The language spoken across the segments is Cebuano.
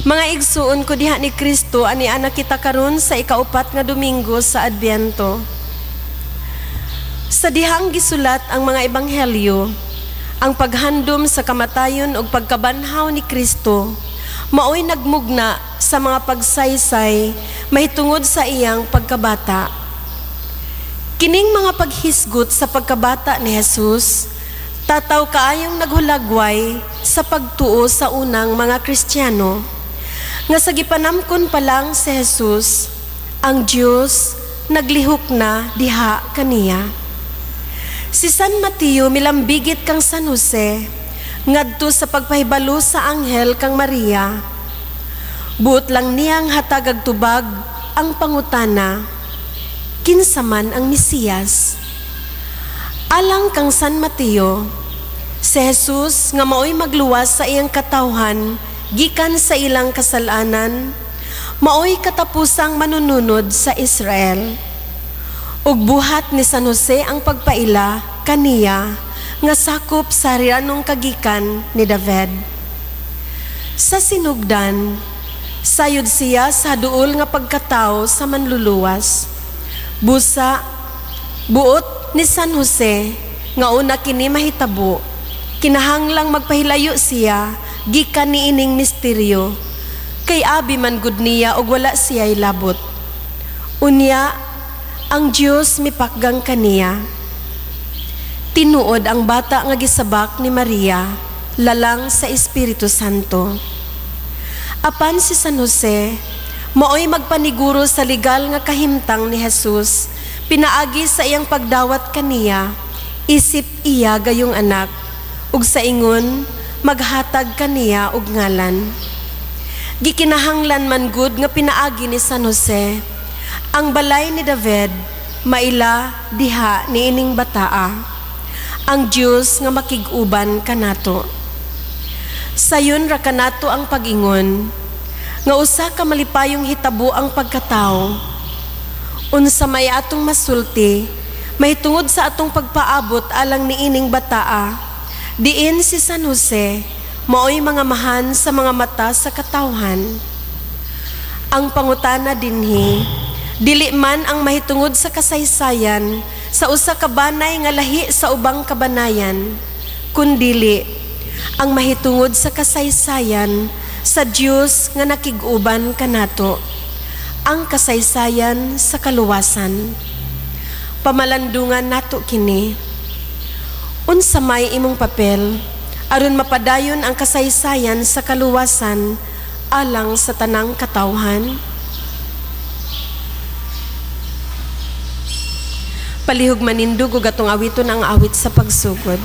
Mga igsuon ko diha ni Kristo, ani ana kita karon sa ikaupat nga Domingo sa Adbyento. Sa dihang gisulat ang mga ebanghelyo, ang paghandom sa kamatayon ug pagkabanhaw ni Kristo maoy nagmugna sa mga pagsaysay mahitungod sa iyang pagkabata. Kining mga paghisgot sa pagkabata ni Jesus, tataw kaayong naghulagway sa pagtuo sa unang mga Kristiyano nga sa gipanamkon pa lang si Jesus, ang Dios naglihok na diha kaniya. Si San Mateo milambigit kang San Jose ngadto sa pagpahibalo sa anghel kang Maria. Buot lang niyang hatagag tubag ang pangutana, kinsa man ang Mesiyas? Alang kang San Mateo, si Jesus nga maoy magluwas sa iyang katawhan gikan sa ilang kasalanan, maoy katapusang manununod sa Israel. Ug buhat ni San Jose ang pagpaila kaniya nga sakop sa rianong kagikan ni David. Sa sinugdan, sayod siya sa duol nga pagkatao sa manluluwas. Busa, buot ni San Jose nga una kini mahitabo, kinahanglang magpahilayo siya gikan niining misteryo, kay abi man gud niya og wala siya'y labot. Unya, ang Dios mipakgang kaniya. Tinuod ang bata nga gisabak ni Maria, lalang sa Espiritu Santo. Apan si San Jose, maoy magpaniguro sa legal nga kahimtang ni Jesus, pinaagi sa iyang pagdawat kaniya, isip iya gayong anak, ug sa ingon, maghatag kaniya og ngalan. Gikinahanglan man gud nga pinaagi ni San Jose ang balay ni David maila diha niining bataa, ang Dios nga makig-uban kanato. Sayon ra kanato ang pag-ingon nga usa ka malipayong hitabo ang pagkatawo. Unsa may atong masulti mahitungod sa atong pagpaabot alang niining bataa, diin si San Jose maoy mga mahan sa mga mata sa katawhan. Ang pangutana dinhi, dili man ang mahitungod sa kasaysayan sa usa ka banay nga lahi sa ubang kabanayan, kundili ang mahitungod sa kasaysayan sa Dios nga nakig-uban kanato, ang kasaysayan sa kaluwasan. Pamalandungan nato kini. Unsa may imong papel aron mapadayon ang kasaysayan sa kaluwasan alang sa tanang katawhan? Palihog manindog ug atong awiton ang awit sa pagsugod.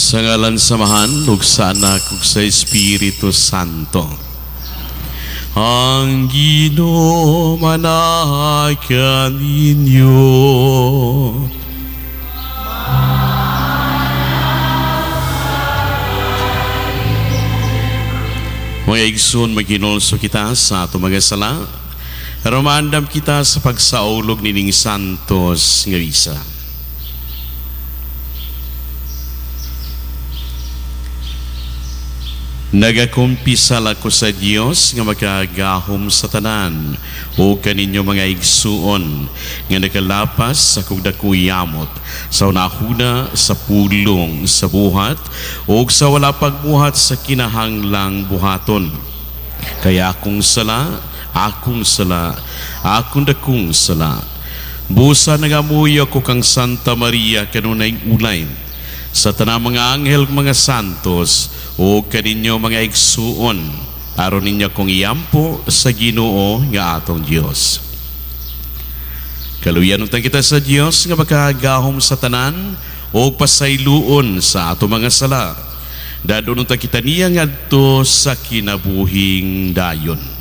Sa ngalan sa Amahan, ug sa Anak, ug sa Espiritu Santo. Ang Ginoo manaay kaninyo. Mga igsoon, maghinulso kita sa atong mga sala. Rumandam kita sa pagsaulog nining santos nga misa. Nagakumpisal ako sa Dios nga makagahom sa tanan o kaninyo mga igsuon nga nakalapas sa kong dakuyamot sa unahuna sa pulong sa buhat o sa wala pagbuhat sa kinahanglang buhaton. Kaya akong sala, akong sala, akong dakong sala. Busa nagamuyo ko kang Santa Maria kanunay ulay sa tanang mga anghel mga santos o kaninyo mga igsuon, aron ninyo kong iampo sa Ginoo nga atong Dios. Kaluyan unta kita sa Dios nga makagahom sa tanan o pasayloon sa atong mga sala. Dadon unta kita niya ngadto sa kinabuhing dayon.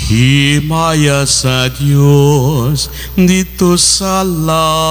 Himaya sa Dios dito sa langit.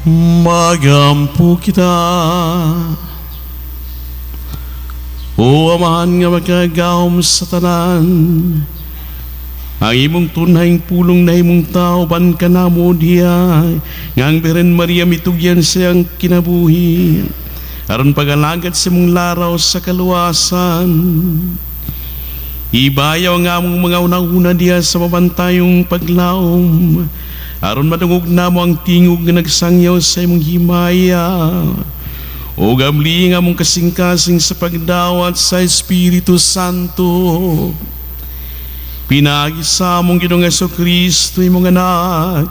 Magampo kita. O Amahan nga magkagahom sa tanan, ang imong tunhayng pulong na imong tao ban kanamo diha nga ang Birhen Maria mitugyan siyang kinabuhi aron pagalagad sa imong laraw sa kaluwasan. Ibayaw ang among mga unang-una diha sa mabantayong paglaom aron madungog namo ang tingog nga nagsangyaw sa imong himaya. O gamli nga among kasing-kasing sa pagdawat sa Espiritu Santo. Pinaagi sa among Ginoong Hesukristo imong anak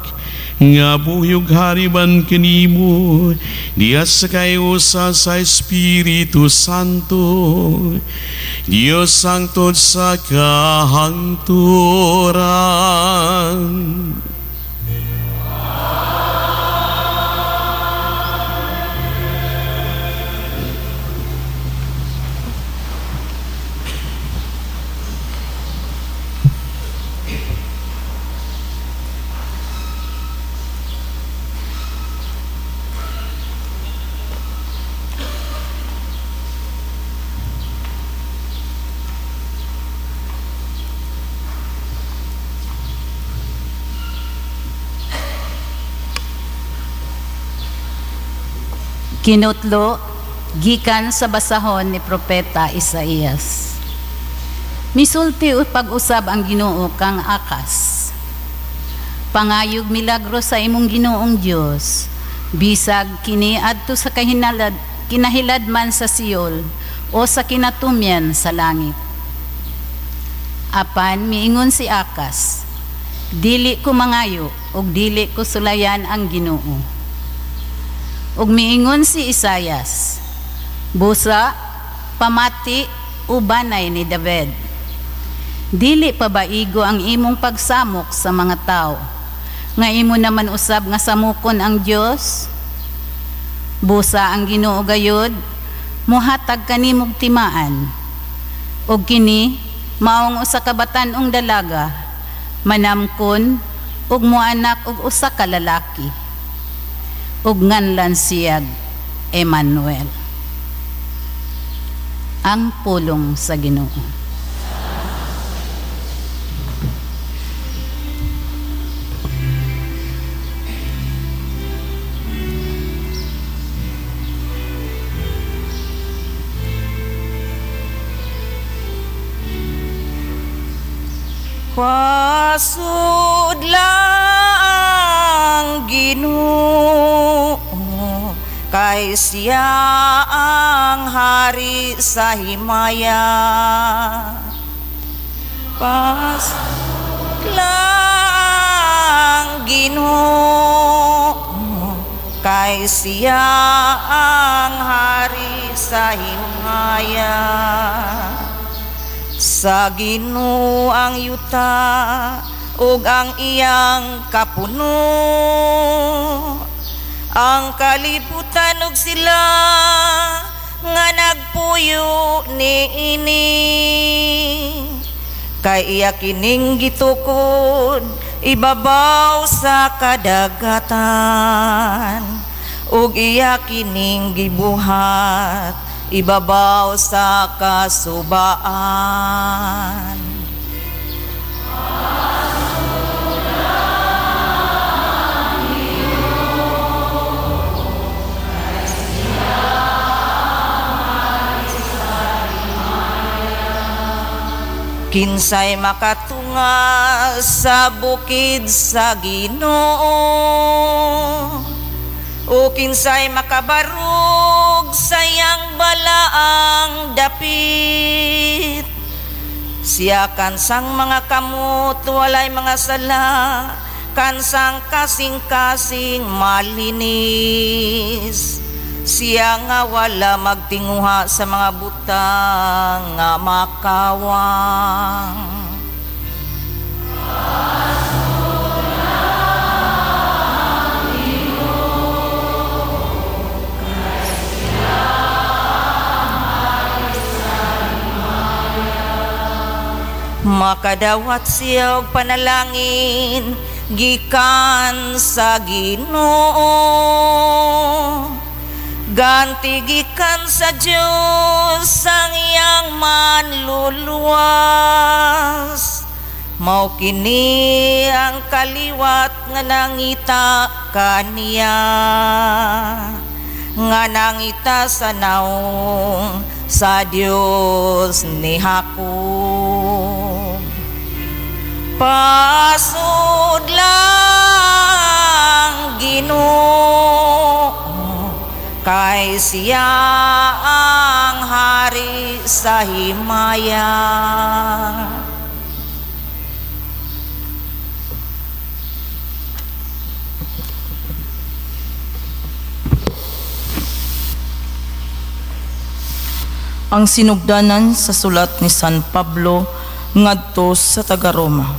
nga buhi ug hari ban kanimo diha sa kayusa sa Espiritu Santo, Dios hangtod sa kahangturan. Kinutlo gikan sa basahon ni Propeta Isaías. Misulti pag-usab ang Ginoo kang Akas. Pangayog milagro sa imong Ginoong Dios, bisag kini adto sa kinahiladman sa Siol o sa kinatumyan sa langit. Apan miingon si Akas, dili ko mangayo ug dili ko sulayan ang Ginoo. Ug miingon si Isayas, busa, pamati, ubanay ni David. Dili pa baigo ang imong pagsamok sa mga tao, nga imo naman usab nga samukon ang Dios? Busa ang Ginoo gayod, muhatag kanimog timaan. Ug kini maong usa ka batan-ong dalaga, manamkon ug moanak og usa ka lalaki. Ug nganlan siyag Emmanuel. Ang pulong sa Ginoo. Pasudlang Ginoo, kay siya ang hari sa himaya. Pasudlang Ginoo, kay siya ang hari sa himaya. Sa Ginoo ang yuta ug ang iyang kapuno, ang kalibutan ug sila nga nagpuyo niini. Kay iya kining gitukod ibabaw sa kadagatan, ug iya kining gibuhat ibabaw sa kasubaan. Kinsay makatunga sa bukid sa Ginoo, o kinsay makabarog sa iyang balaang dapit. Siya kansang mga kamot, walay mga sala, kansang kasing-kasing malinis. Siya nga wala magtinguha sa mga butang nga makawang. Makadawat siya og panalangin gikan sa Ginoo, ganti gikan sa Dios ang iyang manluluwas. Mao kini ang kaliwat nga nangita kaniya, nga nangita sa naong sa Dios ni Jacob. Pasudlang Ginoo, kay siya ang hari sa himaya. Ang sinugdanan sa sulat ni San Pablo ngadto sa taga-Roma.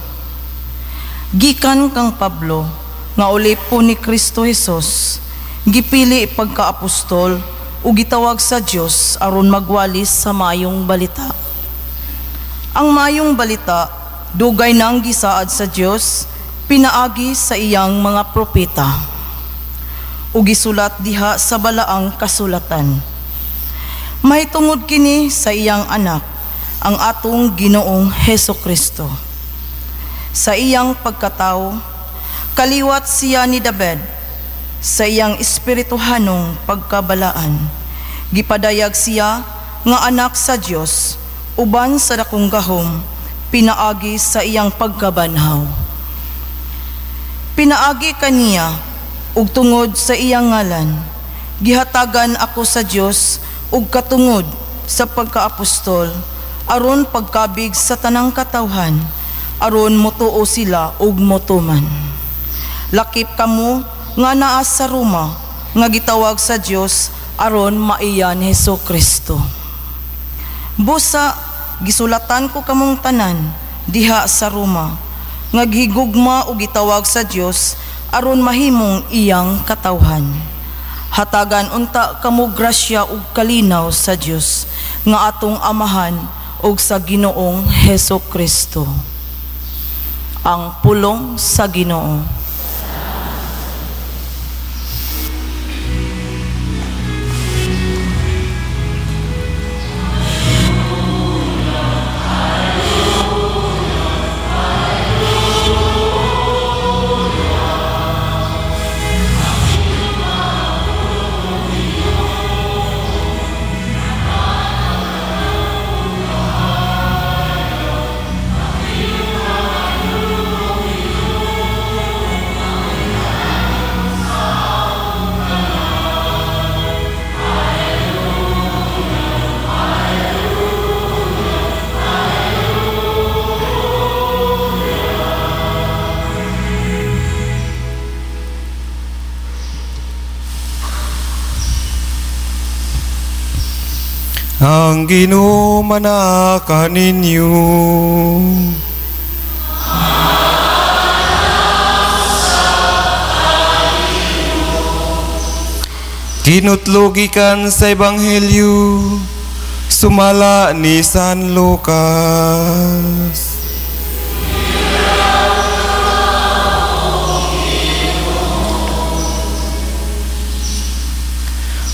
Gikan kang Pablo nga ulipo ni Kristo Hesus, gipili pagkaapostol ug gitawag sa Dios aron magwalis sa maayong balita. Ang maayong balita dugay nang gisaad sa Dios pinaagi sa iyang mga propeta ug gisulat diha sa balaang kasulatan. Mahitungod kini sa iyang anak, ang atong Ginoong Heso Kristo. Sa iyang pagkatao, kaliwat siya ni David, sa iyang espirituhanong pagkabalaan, gipadayag siya nga anak sa Dios, uban sa dakong gahom, pinaagi sa iyang pagkabanhaw. Pinaagi kaniya, ug tungod sa iyang ngalan, gihatagan ako sa Dios ug katungod sa pagkaapostol, aron pagkabig sa tanang katawhan, aron motuo sila ug motuman. Lakip kamo nga naa sa Roma, nga gitawag sa Dios aron maiyan Hesus Kristo. Busa gisulatan ko kamong tanan diha sa Roma, nga gihigugma ug gitawag sa Dios aron mahimong iyang katawhan. Hatagan unta kamo grasya ug kalinaw sa Dios nga atong Amahan ug sa Ginoong Hesus Kristo. Ang pulong sa Ginoo. Ang Ginoo manaka ninyo. Kinutlogikan sa Ebanghelyo sumala ni San Lucas.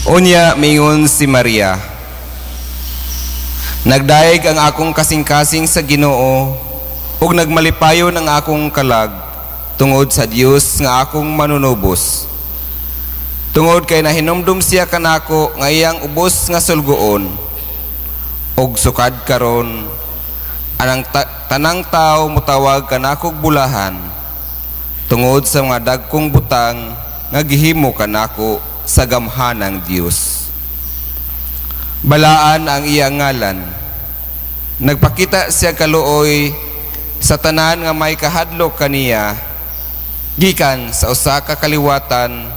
Unya mingon si Maria, nagdayeg ang akong kasing-kasing sa Ginoo ug nagmalipayon ang akong kalag tungod sa Dios nga akong manunubos. Tungod kay nahinumdum siya kanako nga iyang ubos nga sulgoon ug sukad karon anang tanang tawo motawag kanakog bulahan tungod sa mga dagkong butang nga gihimo kanako sa gamhanang Dios. Balaan ang iyang ngalan. Nagpakita siya kaluoy sa tanan nga may kahadlok kaniya, gikan sa usa ka kaliwatan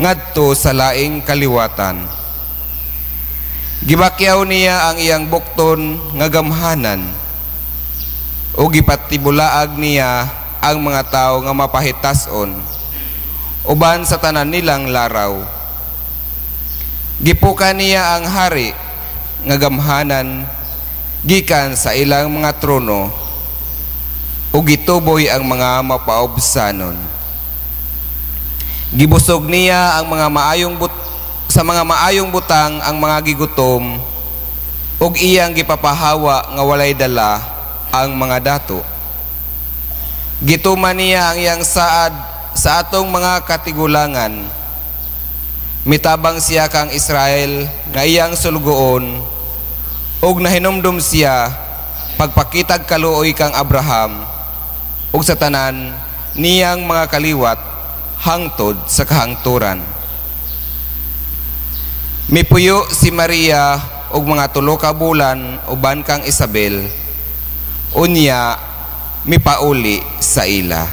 ngadto sa laing kaliwatan. Gibakyaw niya ang iyang bukton nga gamhanan ug gipatibulaag niya ang mga tawo nga mapahitas-on uban sa tanan nilang laraw. Gipuka niya ang hari nga gamhanan gikan sa ilang mga trono ug gituboy ang mga mapaubsanon. Gibusog niya ang mga maayong sa mga maayong butang ang mga gigutom, ug iyang gipapahawa nga walay dala ang mga dato. Gituman niya ang iyang saad sa atong mga katigulangan. Mitabang siya kang Israel nga iyang sulugoon, ug nahinumdum siya pagpakitag kaluoy kang Abraham ug sa tanan niyang mga kaliwat hangtod sa kahangturan. Mipuyo si Maria og mga 3 ka bulan uban kang Isabel, unya mipauli sa ila.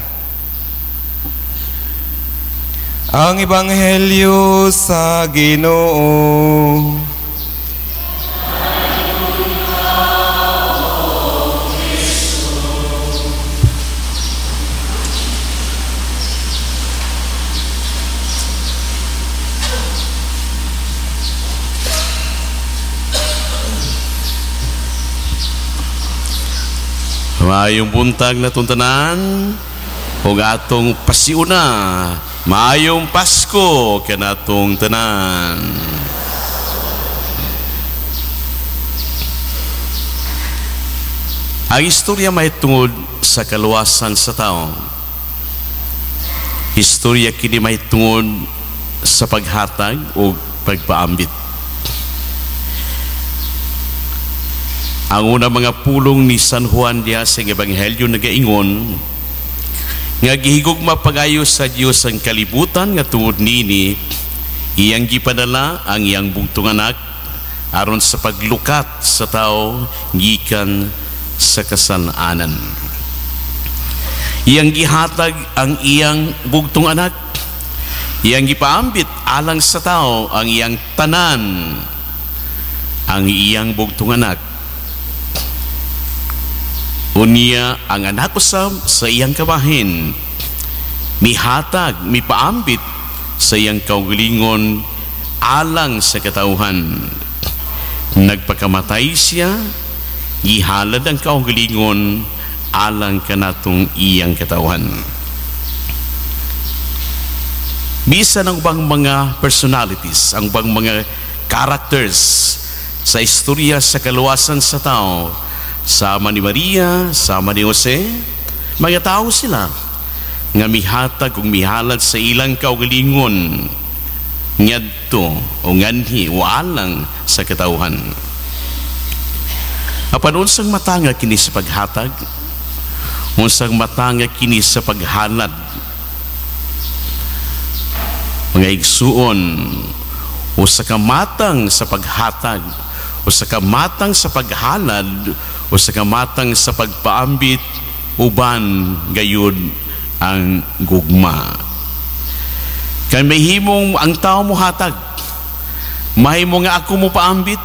Ang Ebanghelyo sa Ginoo. Maayong buntag na tuntanan ug atong pasiuna. Maayong Pasko kanatong tanan. Ang istorya mahitungod sa kaluwasan sa tao. Istorya kini mahitungod sa paghatag o pagpaambit. Ang una mga pulong ni San Juan diha sa Ebanghelyo nagaingon nga gihigugma pagayo sa Dios ang kalibutan nga tungod nini iyang gipadala ang iyang bugtong anak aron sa paglukat sa tao gikan sa kasalanan. Iyang gihatag ang iyang bugtong anak, iyang gipaambit alang sa tao ang iyang tanan, ang iyang bugtong anak. Unya ang anak usab sa iyang kabahin mihatag, mipaambit sa iyang kaugalingon alang sa katawhan. Nagpakamatay siya, gihalad ang kaugalingon alang kanatong iyang katawhan. Bisan ang ubang mga personalities, ang ubang mga characters sa istorya sa kaluwasan sa tao, sama ni Maria, sama ni Jose, mga tao sila nga mihatag ug mihalad sa ilang kaugalingon ngadto o nganhi o alang sa katawhan. Apan unsang matanga kini sa paghatag, unsang matanga kini sa paghalad, mga igsuon, usa ka matang sa paghatag, usa ka matang sa paghalad, o sa kamatang sa pagpaambit, uban gayud ang gugma. Kay mahimong ang tao mohatag, mahimo nga ako mo paambit,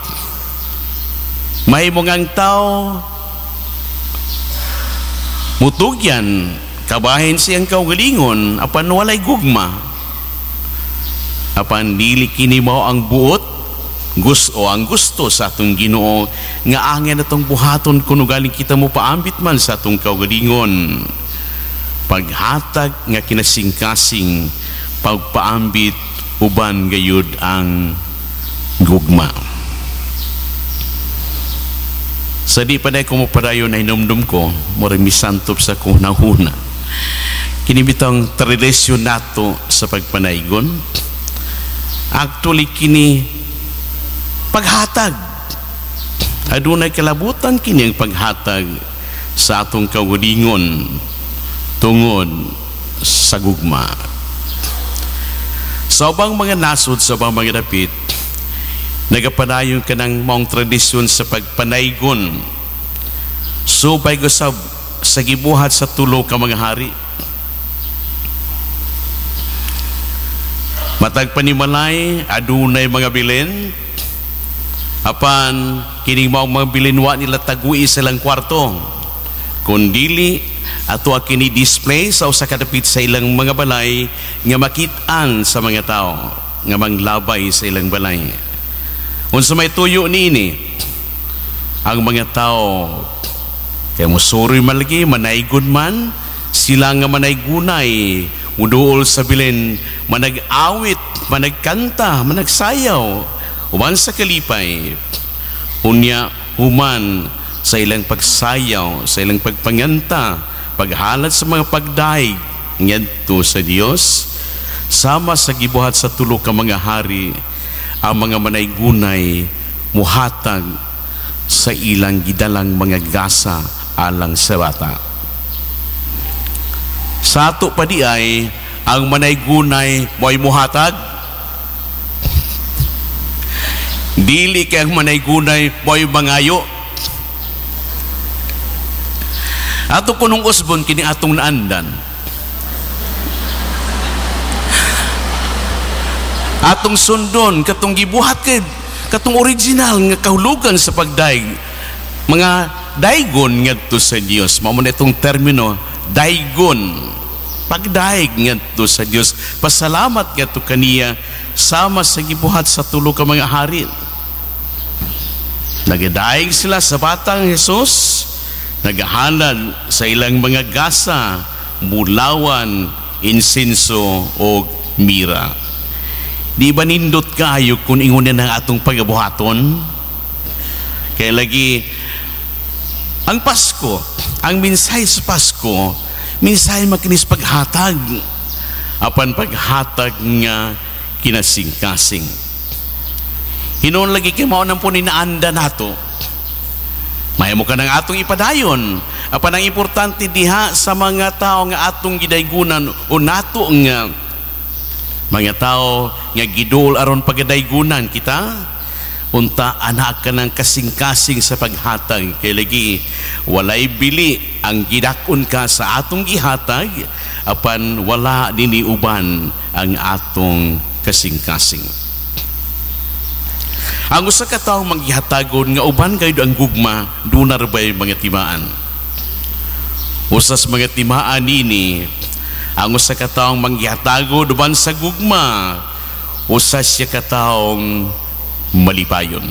mahimo nga ang tao mutugyan, kabahin siyang kaugalingon, apan walay gugma. Apan dili kini mao ang buot gusto ang gusto sa atong Ginoo nga angay natong buhaton kuno galing kita mo paambit man sa atong kaugalingon. Paghatag nga kinasingkasing, pagpaambit uban gayud ang gugma. Sa di pa ko mopadayon na hinumdum ko, murag misantop sa kunahuna. Kini bitong tradisyon nato sa pagpanaygon. Actually kini paghatag. Adunay kalabutan kini ang paghatag sa atong kaugalingon tungod sa gugma. Sa ubang mga nasod, sa ubang mga dapit, nagapadayon ka ng maong tradisyon sa pagpanaygon. Subay gusab sa gibuhat sa tulo ka mga hari. Matag panimalay, adunay mga bilin. Apan kining maong mga bilin wa nila tagui sa ilang kwarto, kundili ato kini display sa usa ka dapit sa ilang mga balay nga makit-an sa mga tao nga manglabay sa ilang balay. Unsa may tuyo niini ang mga tao Kaya musuroy man lagi, manaygon man sila nga manaygunay, muduol sa Belen, manag-awit, managkanta, managsayaw uban sa kalipay. Unya human sa ilang pagsayaw, sa ilang pagpanganta, paghalad sa mga pagdaig ngadto sa Dios, sama sa gibuhat sa tulo ka mga hari, ang mga manaygunay muhatag sa ilang gidalang mga gasa alang sa bata. Sa ato pa di ay ang manaygunay mo'y muhatag. Dili kay ang manaygunay mo'y mangayo. Ato kunong usbon kini atong naandan. Atong sundon katong gibuhat kay katong original nga kahulugan sa pagdaig, mga daigon ngadto sa Dios. Mao man itong termino daigon, pagdaig ngadto sa Dios, pasalamat ngadto kaniya, sama sa gibuhat sa tulo ka mga hari. Nagadaig sila sa batang Hesus, nagahalad sa ilang mga gasa, bulawan, insenso o mira. Di ba nindot kayo kung ingunan ang atong pagabuhaton? Kaya lagi ang Pasko, ang mensahe sa Pasko, mensahe makinis paghatag, apan paghatag nga kinasingkasing. Hinuon lagi kay mao nang po ninaanda nato. Mahimo ka ng atong ipadayon. Apan ang importante diha sa mga tao nga atong gidaygunan o nato nga mga tao nga gidol aron pagadaygunan kita, unta anak ka ng kasing-kasing sa paghatag. Kay lagi walay bili ang gidak-on ka sa atong gihatag, apan wala nini uban ang atong kasing-kasing. Ang usa ka tawo manggihatagon nga uban kayo ang gugma, duna ra bay mga timaan. Usas mga timaan nini, ang usa ka taong manggihatagon uban sa gugma, usa siya ka taong malipayon.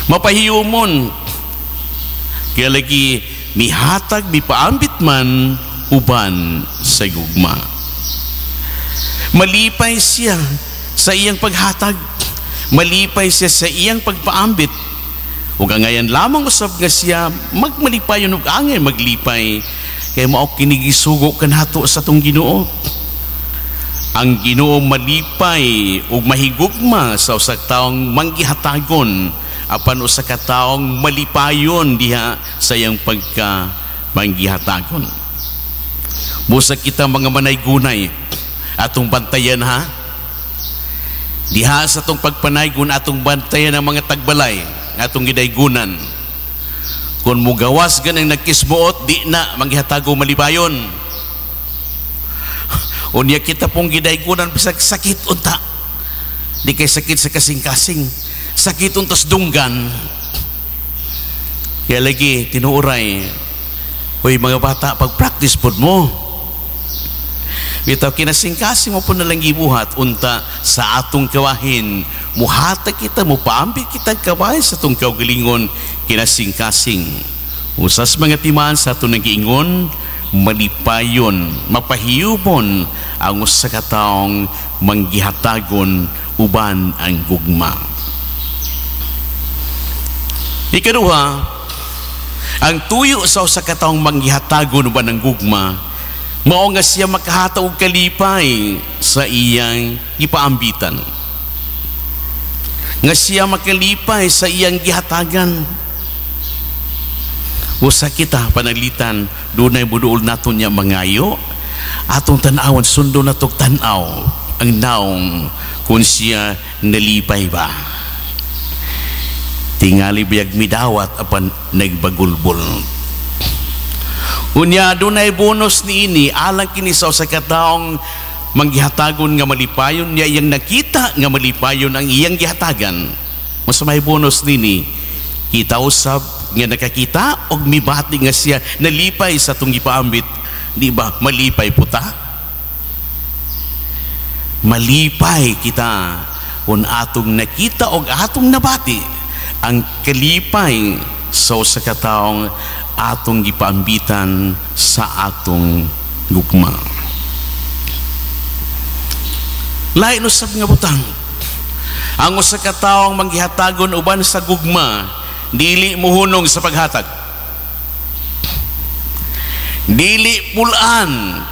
Mapahiyumon. Kaya lagi mihatag, mipaambit man uban sa gugma. Malipay siya sa iyang paghatag, malipay siya sa iyang pagpaambit. Ug angayan lamang usab nga siya magmalipayon ug angay maglipay, kay mao kini gisugo kanato sa atong Ginoo. Ang Ginoo malipay ug mahigugma sa usa ka taong manggihatagon, apan usa ka taong malipayon diha sa iyang pagka manggihatagon. Busa kita mga manaygunay, atong bantayan ha. Diha sa atong pagpanaygon, atong bantayan ang mga tagbalay, atong gidaygunan. Kung mugawas ganang nagkisbuot, di na manggihatago malipayon. Unya kita pong gidaygunan bisag sakit unta. Di kay sakit sa kasing-kasing, sakit untas dunggan. Kaya lagi tinuuray, hoy mga bata, pag-practice pod mo. Bitaw kinasingkasing mo po nalang gibuhat unta sa atong kawahin. Muhatag kita, mupaambit kita kawahin sa atong kaugalingon kinasingkasing. Usas mga timaan sa atong nagiingon, malipayon, mapahiyumon ang usa ka taong manggihatagon uban ang gugma. Ikaduha, ang tuyo sa usa ka taong manggihatagon uban ang gugma, mao nga siya makahatag og kalipay sa iyang gipaambitan. Nga siya makalipay sa iyang gihatagan. Usa kita pananglitan, dunay muduol nato niya mangayo, atong tan-awan, sundo natog tan-aw ang naong kung siya nalipay ba. Tingali biyag midawat apan nagbagulbol. Unya dunay bonus niini alang kini sa usa ka taong manggihatagon nga malipayon niya iyang nakita nga malipayon ang iyang gihatagan. Mas may bonus nini, kita usab nga nakakita og mibati nga siya nalipay sa atong gipaambit. Di ba malipay puta? Malipay kita kung atong nakita og atong nabati ang kalipay sa usa ka taong atong gipaambitan sa atong gugma. Lain usab nga butang, ang usa ka taong manggihatagon uban sa gugma, dili muhunong sa paghatag, dili pulaan,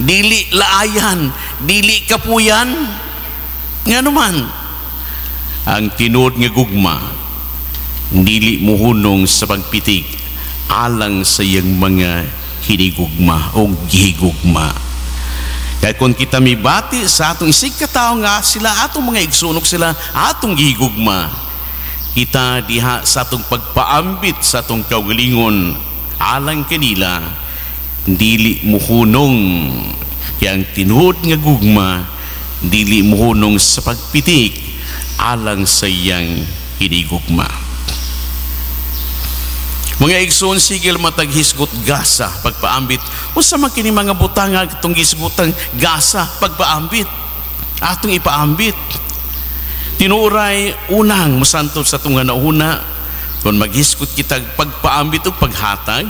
dili laayan, dili kapuyan. Nganuman ang tinuod nga gugma dili muhunong sa pagpitik alang sa iyang mga hinigugma o gihigugma. Kaya kung kita mibati sa atong isig katawo nga sila atong mga igsunog, sila atong gihigugma, kita diha sa atong pagpaambit sa atong kaugalingon alang kanila dili muhunong. Kaya ang tinuod nga gugma dili muhunong sa pagpitik alang sa iyang hinigugma. Mga igsoon, sigil matag hisgot gasa pagpaambit. Unsa man kini mga butang atong hisgutan gasa pagpaambit, atong ipaambit? Tinuoray unang mosantod sa atong hunahuna kung maghisgot kita pagpaambit o paghatag,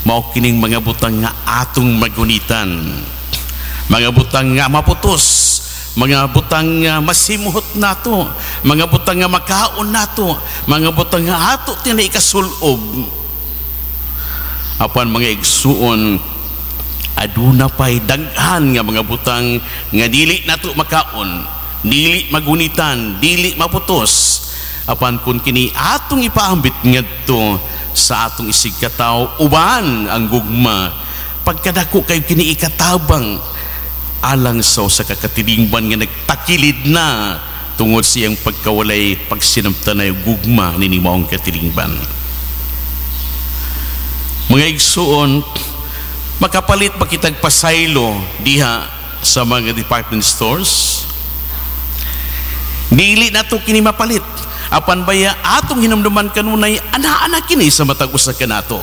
mao kining mga butang nga atong magunitan, mga butang nga maputos, mga butang nga masimuhot nato, mga butang nga makaon nato, mga butang nga ato tinay ikasulob. Apan mga igsuon, aduna pay daghan nga mga butang nga dili nato makaon, dili magunitan, dili maputos. Apan kun kini atong ipaambit ngadto sa atong isig katawo uban ang gugma, pagkadako kayo kini ikatabang alang sa usa ka katilingban nga nagtakilid na tungod siyang pagkawalay pagsinabtanay gugma nining maong katilingban. Mga igsuon, makapalit ba kitag pasaylo diha sa mga department stores? Dili nato kini mapalit. Apan baya atong hinumduman kanunay ana-ana kini sa matag usa kanato.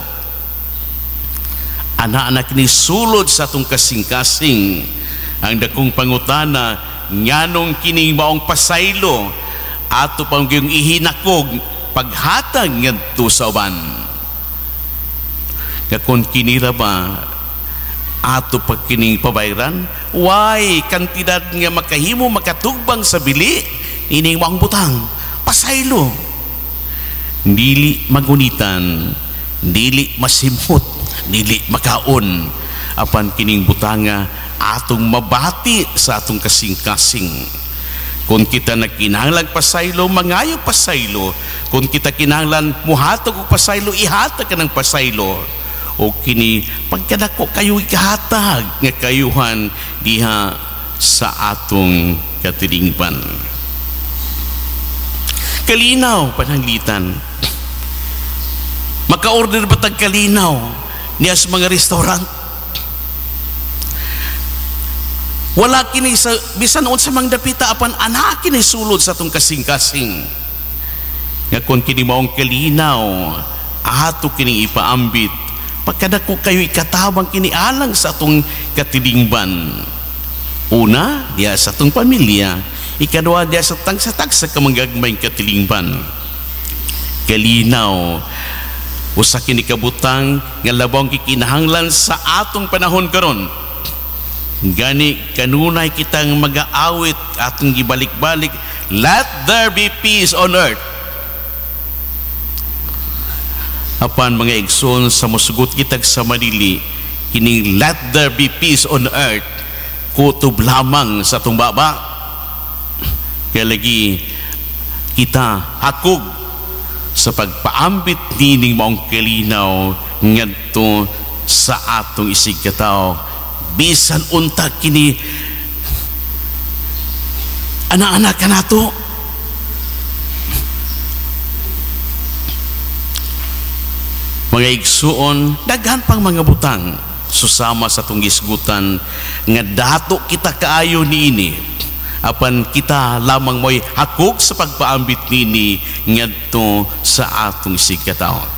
Ana-ana kini sulod sa atong kasing-kasing. Ang dakong pangutana, nganong kining maong pasaylo ato pang giyong ihinakog paghatag ngadto sa uban? Kakon kinira ba ato pag kining pabayran? Why kantidad nga makahimo makatugbang sa bili ining maong butang pasaylo? Dili magunitan, dili masimhot, dili makaon. Apan kining butanga atong mabati sa atong kasing-kasing. Kung kita nagkinahanglan pasaylo, mangayo pasaylo. Kung kita kinahanglan muhatag og pasaylo, ihatag ka ng pasaylo. O kini pagkadako kayo ikahatag nga kayuhan diha sa atong katilingban. Kalinaw pananglitan. Maka-order ba tag kalinaw niya sa mga restaurant? Wala kini sa bisan unsa mang dapita, apan ana kini sulod sa atong kasing-kasing. Nga kon kini maong kalinaw ato kining ipaambit, pagkadako kayo ikatabang kini alang sa atong katilingban. Una, diya sa atong pamilya. Ikaduha, diya sa tagsa-tagsa kamanggagmayng katilingban. Kalinaw, usa kini kabutang nga labong kikinahanglan sa atong panahon karon. Gani kanunay kitang magaawit atong gibalik-balik, let there be peace on earth. Apan mga igsoon, sa mosugot kitag sa Manili, kining let there be peace on earth kutob lamang sa atong baba. Kaya lagi kita hakog sa pagpaambit nining maong kalinaw ngadto sa atong isig katawo. Bisan unta kini anak-anak kanato. Mga igsuon, daghan pang mga butang susama sa atong gisgutan nga dato kita kaayo niini. Apan kita lamang mo'y hakog sa pagpaambit nini ngadto sa atong sigkataon.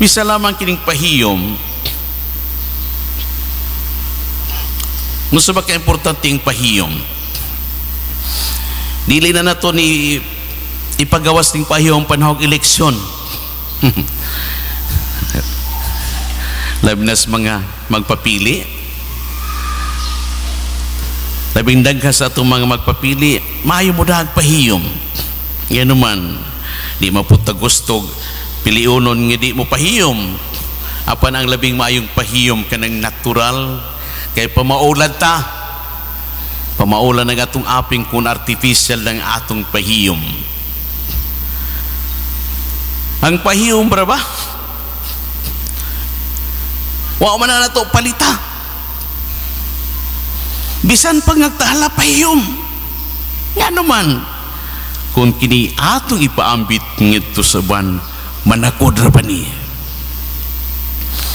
Misa lamang kining pahiyom. Unsa ba ka-importante ang pahiyom? Dili na nato ni ipagawas ning pahiyom panahong eleksyon. Labi na sa mga magpapili. Labing daghan sa atong mga magpapili, maayo mo dahag pahiyom. Yan naman, di mapunta gusto piliunon nga di mo pahiyom. Apan ang labing maayong pahiyom kanang natural, kay pamaulad ta. Pamaulan ang atong aping kung artificial ng atong pahiyom. Ang pahiyom bra ba? Wa man na nato palita. Bisan pag nagtahala pahiyom. Nga naman, kung kini atong ipaambit ngadto sa uban, manakod ra ba ni?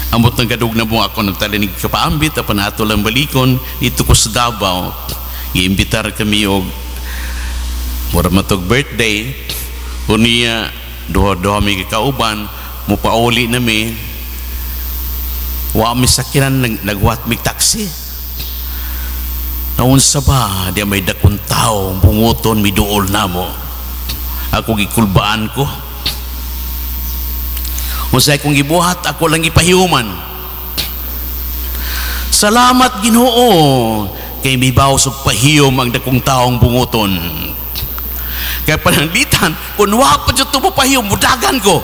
Amot ng kadug na mo ako nagtalinig kapaambit, apan ato lang balikon, dito ko sa Davao. Giimbitar kami og mura matog birthday. Unya duha-duha mi kauban, mupauli na mi. Wa mi sakyanan, nagwat mi taxi. Naunsa ba, di may dakong tao, bunguton, miduol na mo. Ako gikulbaan ko. Unsay akong gibuhat, ako lang gipahiuman. Salamat Ginoo kay mibaw og pahiyom ang dakong taong bunguton. Kay pananglitan, kung wa pa jud tumo pahiyom, mudagan ko.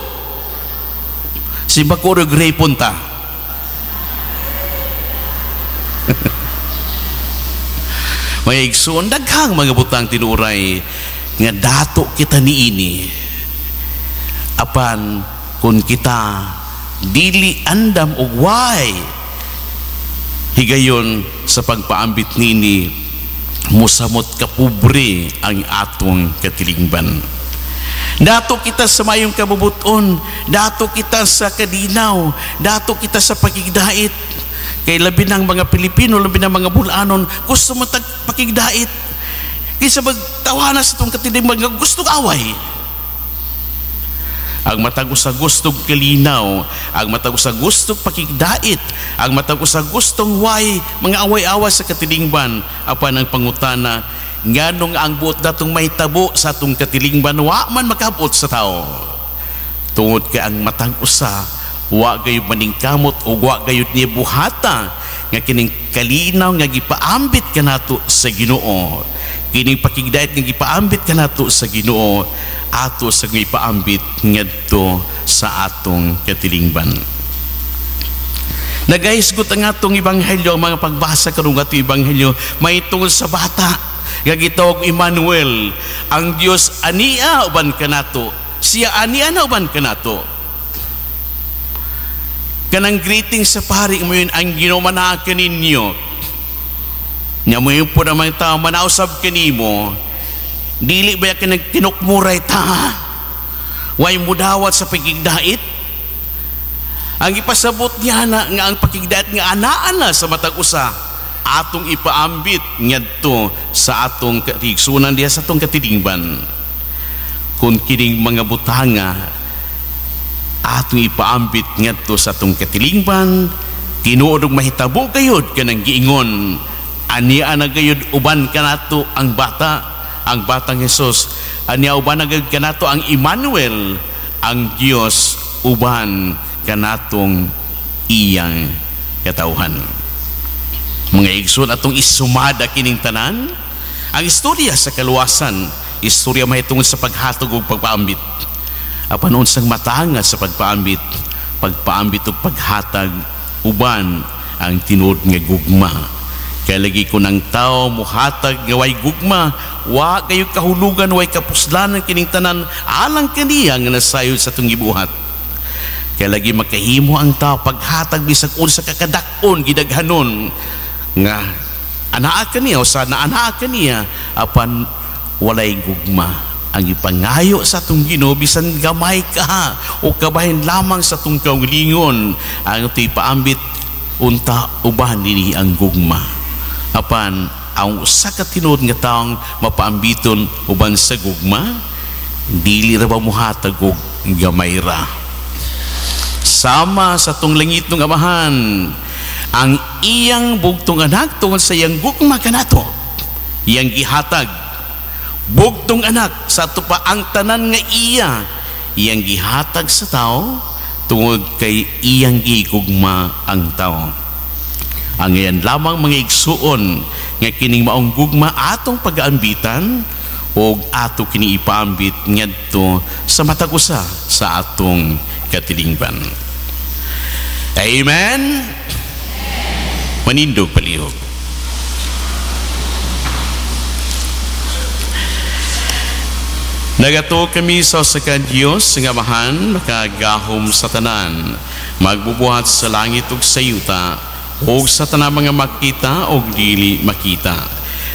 Simba ko og grapon ta. May igsoon daghang mga butang tinuray nga dato kita niini. Apan kung kita dili andam og way higayon sa pagpaambit nini, musamot kapobre ang atong katilingban. Dato kita sa mayong kabubuton, dato kita sa kadinaw, dato kita sa pakigdait. Kay labi ng mga Pilipino, labi ng mga Bulanon, gusto mo pakigdait. Kaysa magtawanan sa itong katilingban nga gusto away. Ang matag usa gustong kalinaw, ang matag usa gustong pakigdait, ang matag usa gustong way, mga away-away sa katilingban. Apan ang pangutana, nganong ang buot datong mahitabo sa atong katilingban, wa man makabot sa tao. Tungod kay ang matag usa, wa gayud maningkamot o wa gayud niya buhata nga kining kalinaw nga gipaambit kanato sa Ginoo. Kining pakigdait nga gipaambit kanato sa Ginoo, ato sa gipaambit ngadto sa atong katilingban. Nagahisgot ang atong ebanghelyo, ang mga pagbasa karong atong ebanghelyo mahitungod sa bata nga gitawag Emmanuel, ang Dios ania uban kanato, siya ania na uban kanato. Kanang greeting sa pari mo yun, ang Ginoo manaa kaninyo. Nya mo yun po naman tao manausab kanimo, dili ba ka nagtinukmuray ta? Way mudawat sa pagigdait? Ang ipasabot niya na nga ang pakigdait nga anaan na sa matag usa atong ipaambit ngadto sa atong katigsunan diha sa atong katilingban. Kung kining mga butanga atong ipaambit ngadto sa atong katilingban, tinuod og mahitabo gayud kanang giingon, ania na gayud uban kanato ang bata, ang batang Hesus. Ania uban na gayud kanato ang Emmanuel, ang Dios uban kanatong iyang katawhan. Mga igsoon, atong isumada kining tanan ang istorya sa kaluwasan, istorya mahitungod sa paghatog ug pagpaambit. Apan unsang matanga sa pagpaambit, pagpaambit ug paghatag uban ang tinuod nga gugma. Kay lagi kun ang tao muhatag nga way gugma, wa kayo kahulugan, way kapuslanan kining tanan alang kaniya nga nasayod sa atong gibuhat. Kay lagi makahimo ang tao paghatag bisag unsa ka kadak-on gidaghanon nga anaa kaniya o sa naanaa kaniya, apan walay gugma. Ang ipangayo sa atong Ginoo bisan gamay ka o kabahin lamang sa atong kaugalingon, ang ito'y paambit unta uban nini ang gugma. Apan ang usa ka tinuod nga taong mapaambiton uban sa gugma, dili ra ba mohatag og gamay ra. Sama sa atong langit ng Amahan, ang iyang bugtong anak tungod sa iyang gugma kanato, iyang gihatag bugtong anak sa ato pa ang tanan nga iya iyang gihatag sa tao tungod kay iyang gigugma ang tao. Ang iyan lamang mga igsuon nga kining maong gugma atong pagaambitan og ato kini ipaambit ngadto sa matag usa sa atong katilingban. Amen. Manindog palihog. Nagatuo kami sa usa ka Dios nga Amahan, makagahom sa tanan, magbubuhat sa langit ug sa yuta, ug sa tanang mga makita ug dili makita.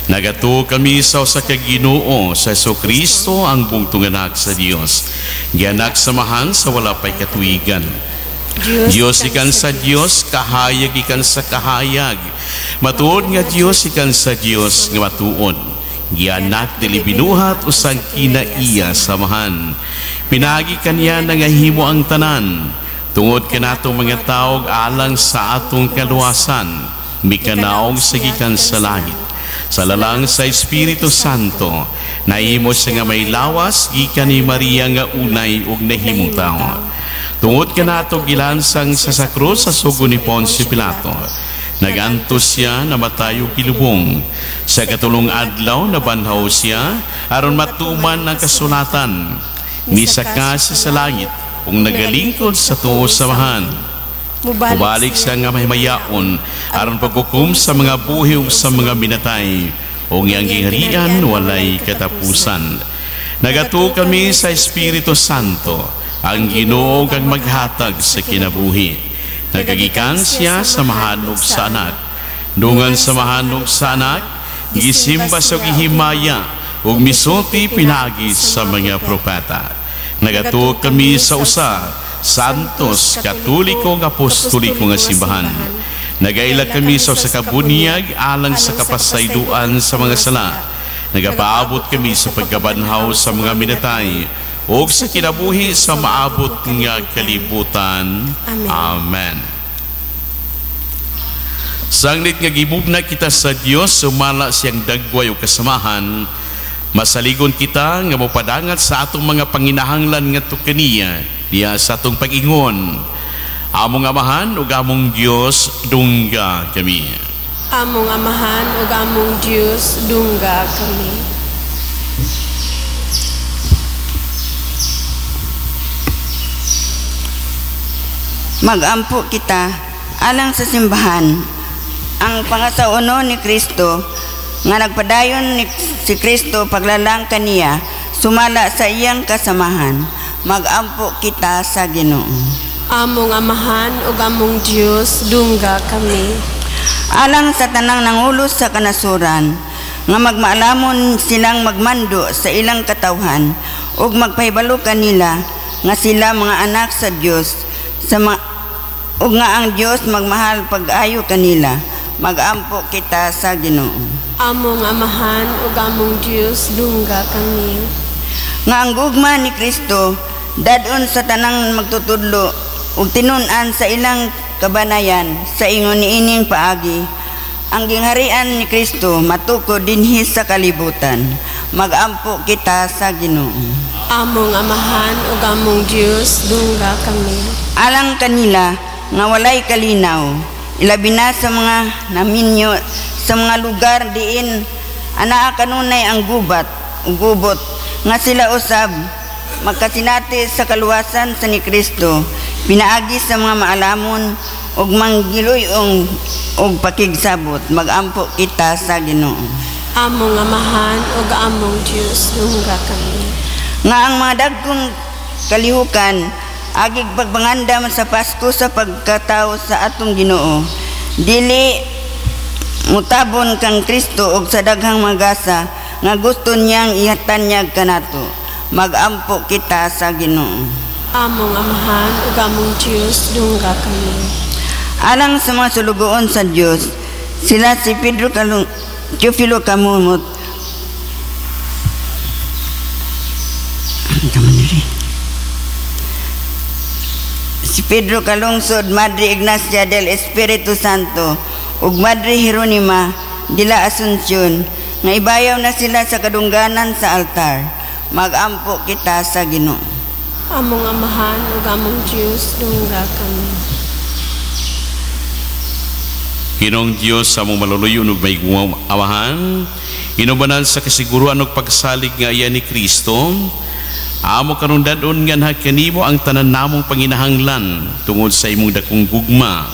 Nagatuo kami sa usa ka Ginoo, sa Hesukristo ang bugtong anak sa Dios, gianak sa Amahan sa wala pay katuigan. Dios ikan sa Dios, kahayag ikan sa kahayag. Matuod nga Dios ikan sa Dios nga matuod. Gianak dili binuhat usang kinaiya samahan. Pinagi kaniya nangahimo ang tanan. Tungod kanatong mga taog alang sa atong kaluwasan, mikanaog sa gikan sa langit. Sa lalang sa Espiritu Santo, nahimo siya nga may lawas gikan ni Maria nga unay ug nahimong tawo. Tungod kanato gilansang sa krus sa sugo ni Poncio Pilato. Nagantos siya, namatay ug gilubong. Sa katulong adlaw nabanhaw siya aron matuman ang kasulatan. Misaka siya sa langit ug nagalingkod sa tuo samahan. Mubalik siya nga mahimayaon aron paghukom sa mga buhi ug sa mga minatay, ug iyang gingharian walay katapusan. Nagatuo kami sa Espiritu Santo, ang Ginoo kang maghatag sa kinabuhi. Nagagikan siya sa mahanog sa anak. Dungan sa mahanog sa anak, gisimba sa gihimaya ug misulti pinaagi sa mga propeta. Nagatuo kami sa usa, santos, katoliko ug apostoliko nga simbahan. Nagaila kami sa usa ka bunyag alang sa kapasayloan sa mga sala. Nagapaabot kami sa pagkabanhaw sa mga minatay ug sa kinabuhi sa maabot nga kalibutan. Amen. Amen. Sanglit nga gibugna kita sa Dios, sumala siyang dagway o kasamahan, masaligon kita nga mopadangat sa atong mga panginahanglan ngadto kaniya diya sa atong pag-ingon. Among Amahan ug among Dios, dungga kami. Among Amahan ug among Dios, dungga kami. Magampo kita alang sa simbahan, ang pangasauno ni Kristo nga nagpadayon ni si Kristo paglalang kaniya sumala sa iyang kasamahan. Magampo kita sa Ginoo. Among Amahan ug among Dios, dungga kami. Alang sa tanang nangulos sa kanasuran nga magmaalamon silang magmando sa ilang katawhan ug magpahibalo kanila nga sila mga anak sa Dios sa ug nga ang Dios magmahal pag-ayo kanila. Magampo kita sa Ginoo. Among Amahan ug among Dios, dungga kami. Nga ang gugma ni Kristo dadon sa tanang magtutudlo ug tinun-an sa ilang kabanayan sa ingon niining paagi, ang gingharian ni Kristo matukod dinhi sa kalibutan. Magampo kita sa Ginoo. Among Amahan ug among Dios, dungga kami. Alang kanila nga walay kalinaw, ilabi na sa mga naminyo sa mga lugar diin anaa kanunay ang gubat ug gubot, nga sila usab magkasinati sa kaluwasan sa ni Kristo pinaagi sa mga maalamon ug manggiluy-ong og pakigsabot. Magampo kita sa Ginoo. Among Amahan ug among Dios, dungga kami. Nga ang mga dagkong kalihukan agig pagbangandam sa Pasko sa pagkatao sa atong Ginoo, dili mutabon kang Kristo og sa daghang magasa nga gusto niyang ihatanyag kanato. Magampo kita sa Ginoo. Among Amahan ug among Dios, dungga kami. Alang sa mga sulugoon sa Dios, sila si Pedro Teofilo Kamumot, si Pedro Kalungsod, Madre Ignacia del Espiritu Santo ug Madre Jeronima de la Asuncion, nga ibayaw na sila sa kadungganan sa altar. Magampo kita sa Ginoo. Among Amahan ug among Dios, dungga kami. Ginoong Dios, among maluluyon ug mahigugmaong Amahan, inubanan sa kasiguruan ug pagsalig nga iya ni Kristo, amo karong dad-on nga kanimo ang tanan namong panginahanglan tungod sa imong dakong gugma.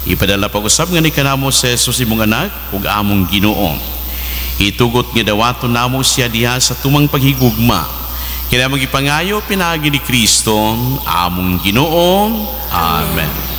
Ipadala pag-usab nga ni kanamo sa Jesus imong anak ug among Ginoo. Itugot nga dawaton namo siya diha sa tumang paghigugma. Kaya magipangayo pinaagi ni Kristo among Ginoo. Amen.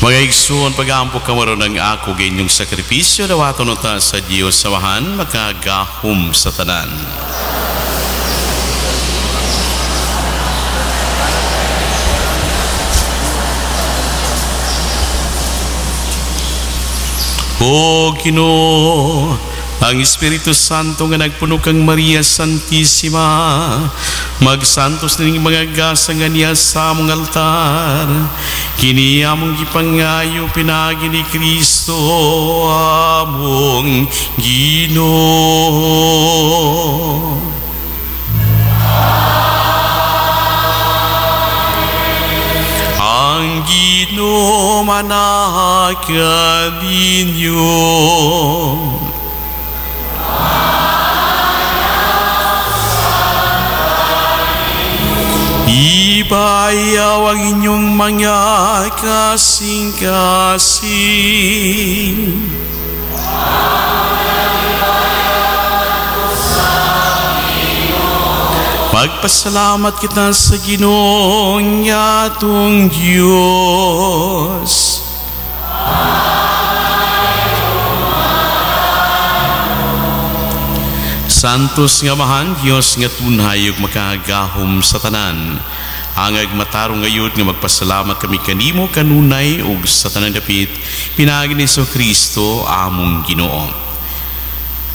Mga igsoon, pag-aampo kamaron ang ako inyong sakripisyo, dawaton unta sa Dios Amahan, makagahom sa tanan. O Ginoo, ang Espiritu Santo nga nagpuno kang Maria Santissima, magsantos nining mga gasa nga niya sa among altar. Kini among gipangayo pinaagi ni Kristo among Ginoo. Ang Ginoo manaka ninyo. Ibayaw ang inyong mga kasing-kasing. Magpasalamat kita sa Ginoong atong Diyos. Santos nga Amahan, Diyos nga tunhay ug makagahom sa tanan. Angag matarong ngayod nga magpasalamat kami kanimo kanunay ug sa tanang dapit pinaagi ni Kristo among Ginoo.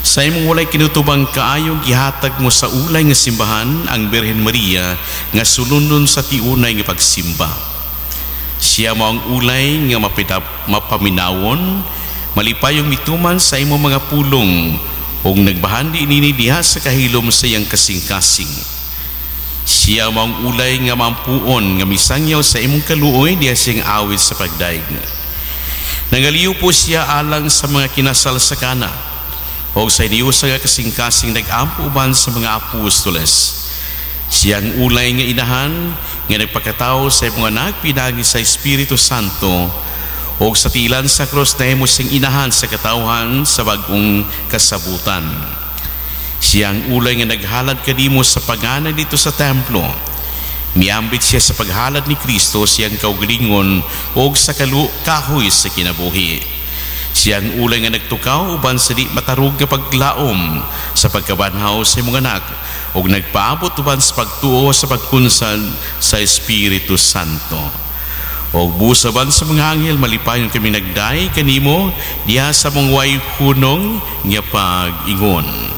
Sa imong walay kinutubang kaayo gihatag mo sa ulay nga simbahan ang Birhen Maria nga sulundon sa tiunay nga pagsimba. Siya mao ang ulay nga mapaminawon, malipayong mituman sa imong mga pulong ug nagbahandi nini diha sa kahilom sa iyang kasing-kasing. Siya mao ang ulay nga mampuon nga misangyaw sa imong kaluoy diha siyang awit sa pagdaig. Nangaliw po siya alang sa mga kinasal sa Kana o sa iniusa nga kasing-kasing nag-ampo uban sa mga apostoles. Siyang ulay nga inahan nga nagpakatao sa imong anak pinaagi sa Espiritu Santo o sa tilan sa krus nahimo siyang inahan sa katawhan sa bag-ong kasabutan. Siyang ulay nga naghalad kanimo sa pagana dito sa templo. Miambit siya sa paghalad ni Kristo siyang kaugalingon o sa kahoy sa kinabuhi. Siyang ulay nga nagtukaw uban sa di matarog nga paglaom sa pagkabanhaw sa imong anak ug nagpaabot uban sa pagtuo sa pagkunsad sa Espiritu Santo. Og busaban sa mga anghel malipayon kami nagday kanimo diha sa mong way hunong nga pag-ingon.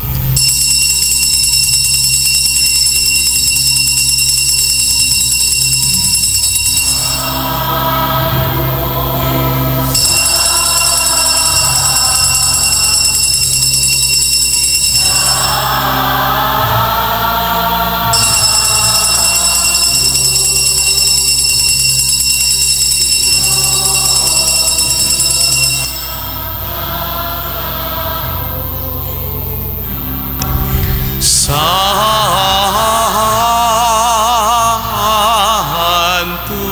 Santos,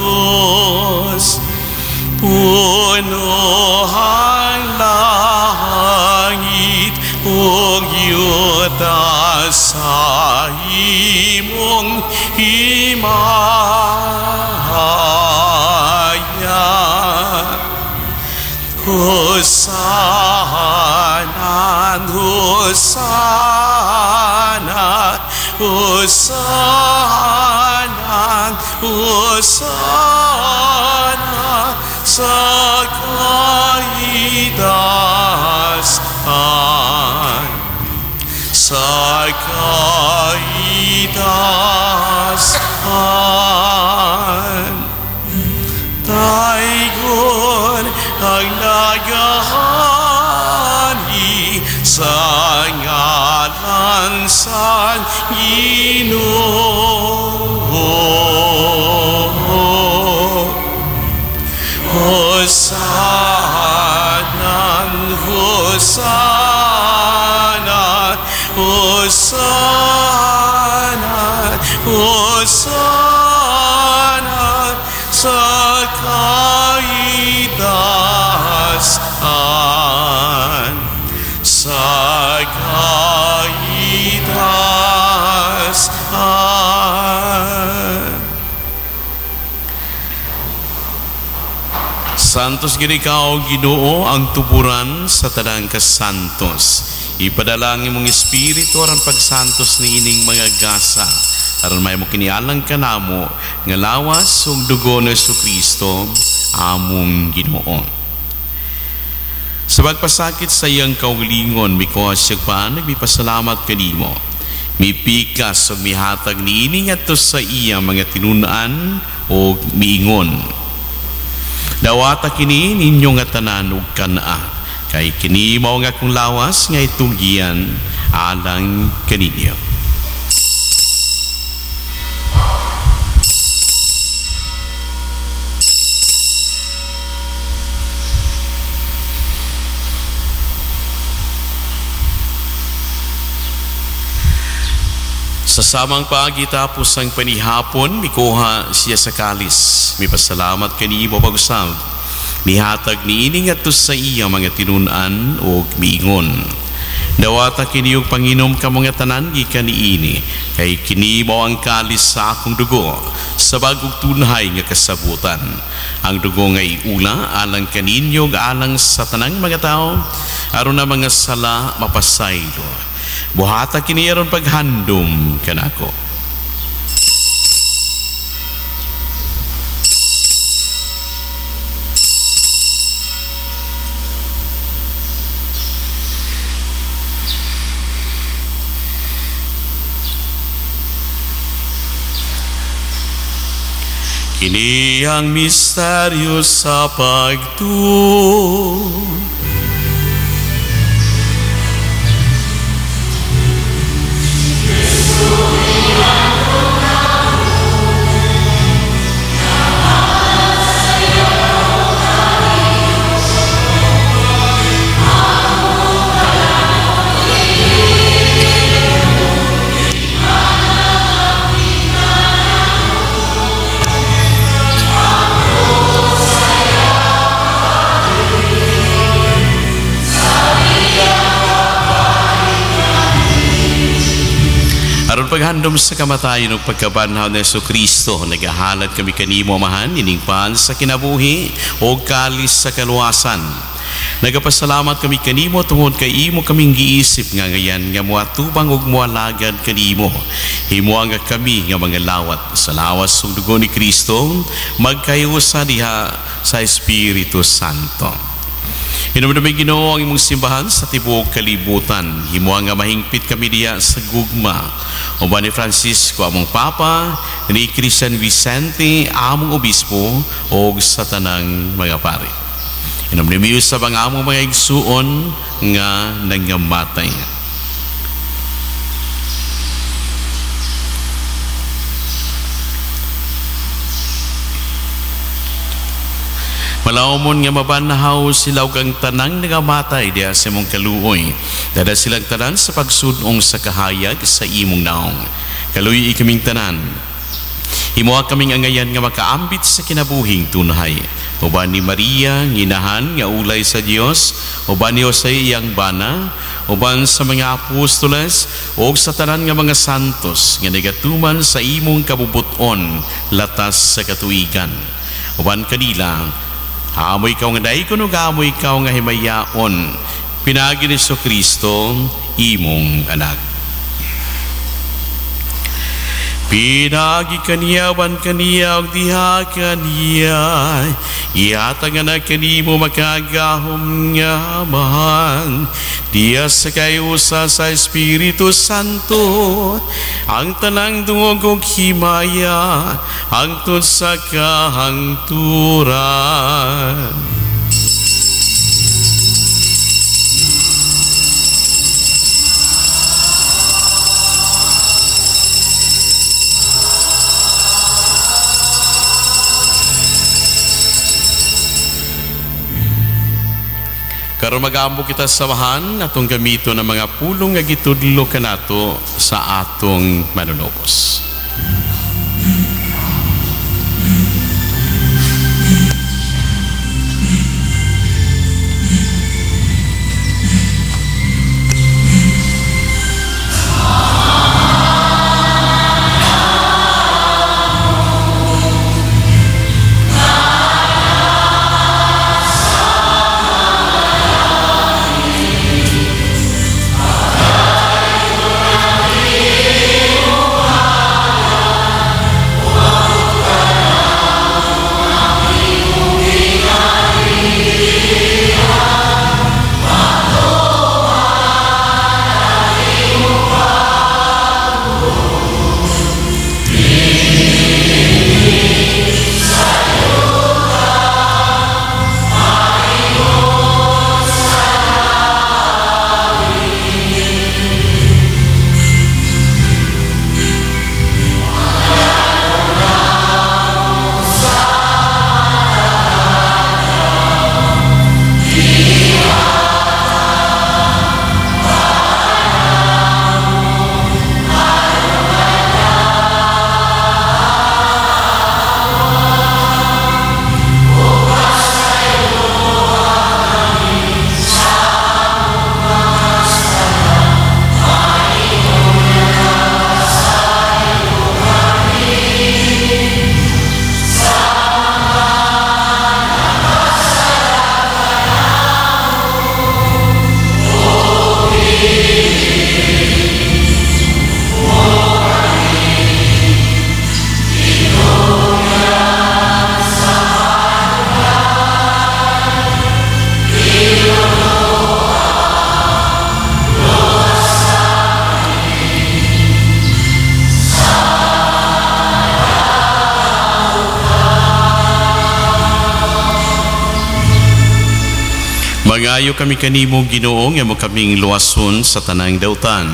puno ang langit ug yuta sa imong himaya. Hosana, Hosana, Hosana, Hosana sa kaitasan, sa kaitasan. Taygon ang nagahani sa ngalan sa Ginoo. Hosana, Hosana, Hosana, Hosana sa kaitasan, sa kaitasan. Santos gid ikaw, Ginoo, ang tuburan sa tanang kasantos. Ipadala ang imong espiritu aron pagsantos niining mga gasa, aron mahimo kinialang kanamo nga lawas ug dugo ni Hesukristo among Ginoo. Sa pagpasakit sa iyang kaugalingon, mikuha siya pa, nagpasalamat kanimo. Mipikas ug mihatag niini ngadto sa iyang mga tinun-an ug miingon. Dawata kini ninyo nga tanan ug kanaa, kay kini mao nga akong lawas nga itunggian alang kaninyo. Sa samang paagi tapos ang panihapon, mikuha siya sa kalis. Mipasalamat kanimo pag-usab. Mihatag niini ngadto sa iya mga tinun-an ug miingon. Dawata kini og panginom ka mga tanan gikan niini, kay kini mao ang kalis sa akong dugo sa bag-ong tunhay nga kasabutan. Ang dugo nga iula alang kaninyo ug alang sa tanang mga tawo, aron ang mga sala mapasaylo. Buhata kini aron paghandom kanako. Kini ang misteryo sa pagtuo. Aron paghandom sa kamatayon ug pagkabanhaw ni Hesukristo, nagahalad kami kanimo, Amahan, ining pan sa kinabuhi o kalis sa kaluwasan. Nagapasalamat kami kanimo tungod kay imo kaming giisip nga ngayan nga moatubang ug moalagad kanimo. Himoa nga kami nga mga lawat sa lawas ug dugo ni Kristo, magkayusa diha sa Espiritu Santo. Hinumdumi Ginoo ang imong simbahan sa tibuok kalibutan. Himoa nga mahingpit kami diha sa gugma. Uban ni Francisco among Papa, ni Christian Vicente among Obispo, ug sa tanang mga pari. Hinumdumi usab ang among mga igsuon nga nangamatay. Malawmon nga mabanhaw sila ug ang tanang nangamatay diha sa imong kaluoy. Dada silang tanan sa pagsudong sa kahayag sa imong naong. Kaluoy kaming tanan. Himoa kaming angayan nga makaambit sa kinabuhing tunhay. Uban ni Maria, nginahan nga ulay sa Dios, uban ni Jose iyang bana, uban sa mga apostoles ug sa tanan nga mga santos nga nagatuman sa imong kabubuton latas sa katuigan. Uban kanila, amoy ikaw nga daikon ug amoy ikaw nga himayaon, pinaagi ni Hesukristo imong anak. Pinaagi kaniya, uban kaniya, ug diha kaniya, ihatag nga na kanimo makagahom nga Amahan, diya sa kayusa sa Espiritu Santo, ang tanang dungog ug himaya, hangtod sa kahangturan. Karon mag-aambo kita sa samahan atong gamito ng mga pulong nga gitudlo kanato sa atong manunubos. Mangayo kami kanimo, Ginoo, nga mo kaming luwason sa tanang dautan.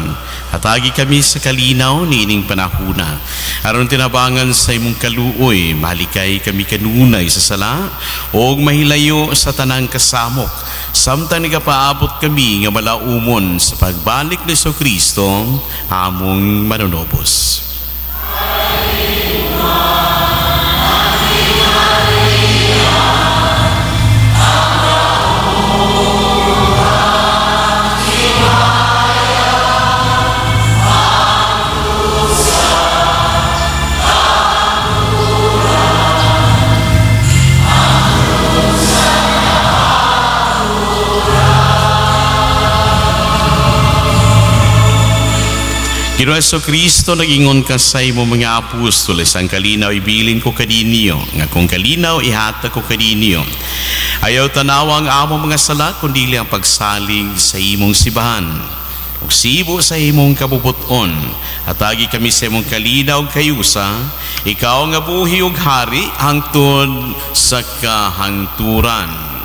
Hatagi kami sa kalinaw niining panahuna. Aron tinabangan sa imong kaluoy, malikay kami kanunay sa sala ug mahilayo sa tanang kasamok. Samtang nagapaabot kami nga malaumon sa pagbalik ni Kristo, among manunobos. Ginoo Kristo, nag-ingon ka sa imong mga apostoles, ang kalinaw ibilin ko kaninyo, nga kung kalinaw ihatag ko kaninyo. Ayaw tanawa ang among mga sala, kundi ang pagsalig sa imong sibahan. Ug sibo sa imong kabubuton, atagi kami sa imong kalinaw ug kayusa, ikaw nga buhi ug hari hangtod sa kahangturan.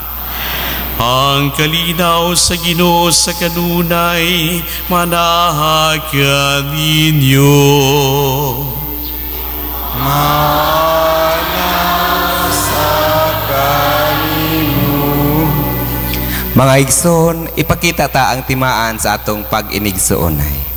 Ang kalinaw sa Ginoo sa kanunay manaha kaninyo. Mana sa kanimo. Mga igsoon, ipakita ta ang timaan sa atong pag-inigsoonay.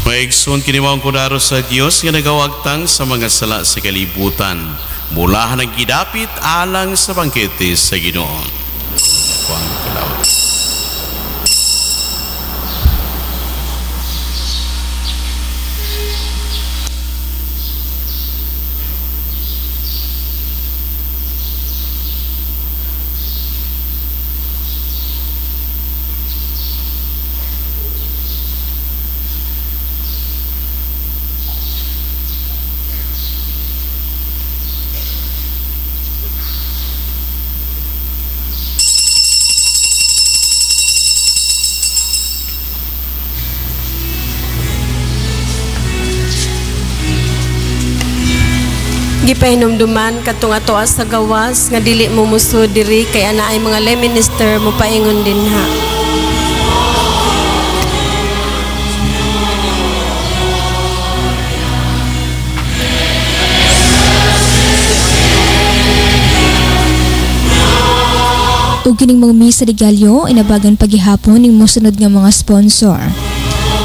Maigsoon kini mao ang kordero sa Dios nga nagawagtang sa mga sala sa kalibutan. Mulahan ang gidapit alang sa bangkete sa Ginoo. Kuang kalawat. Gipahinumduman katong atoa sa gawas nga dili mo musod diri kay ana ay mga lay minister mo paingon dinha. Ug kining mga misa de Gallo inabagan paghihapon ning mosunod nga mga sponsor.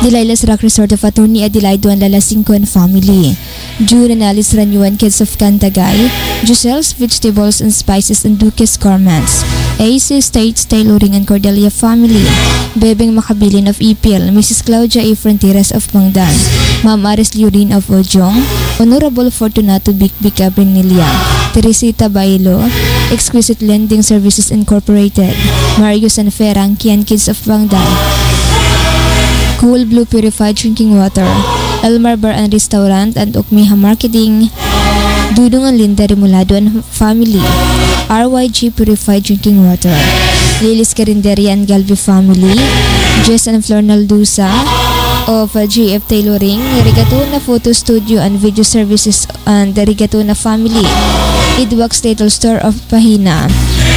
Delilah's Rock Resort of Attorney Adelaide Duan Lala Cinco and Family. June and Alice Ranyuan Kids of Cantagay, Giselle's Vegetables and Spices and Duques Garments, AC States Tailoring and Cordelia Family, Bebeng Makabilin of Ipil, Mrs. Claudia A. Fronteras of Pangdan, Ma'am Aris Lurin of Ojong, Honorable Fortunato Bicbic Abrinilia, Teresita Bailo, Exquisite Lending Services Incorporated, Mario Sanferang, Kian Kids of Pangdan, Cool Blue Purified Drinking Water, Elmar Bar and Restaurant and Ukmiha Marketing, Dudong and Linda Remulado and Family, RYG Purified Drinking Water, Lilis Carinderia and Galvi Family, Jess and Flor Naldusa of GF Tailoring, Rigatona Photo Studio and Video Services and the Rigatona Family, Idwax Little Store of Pahina,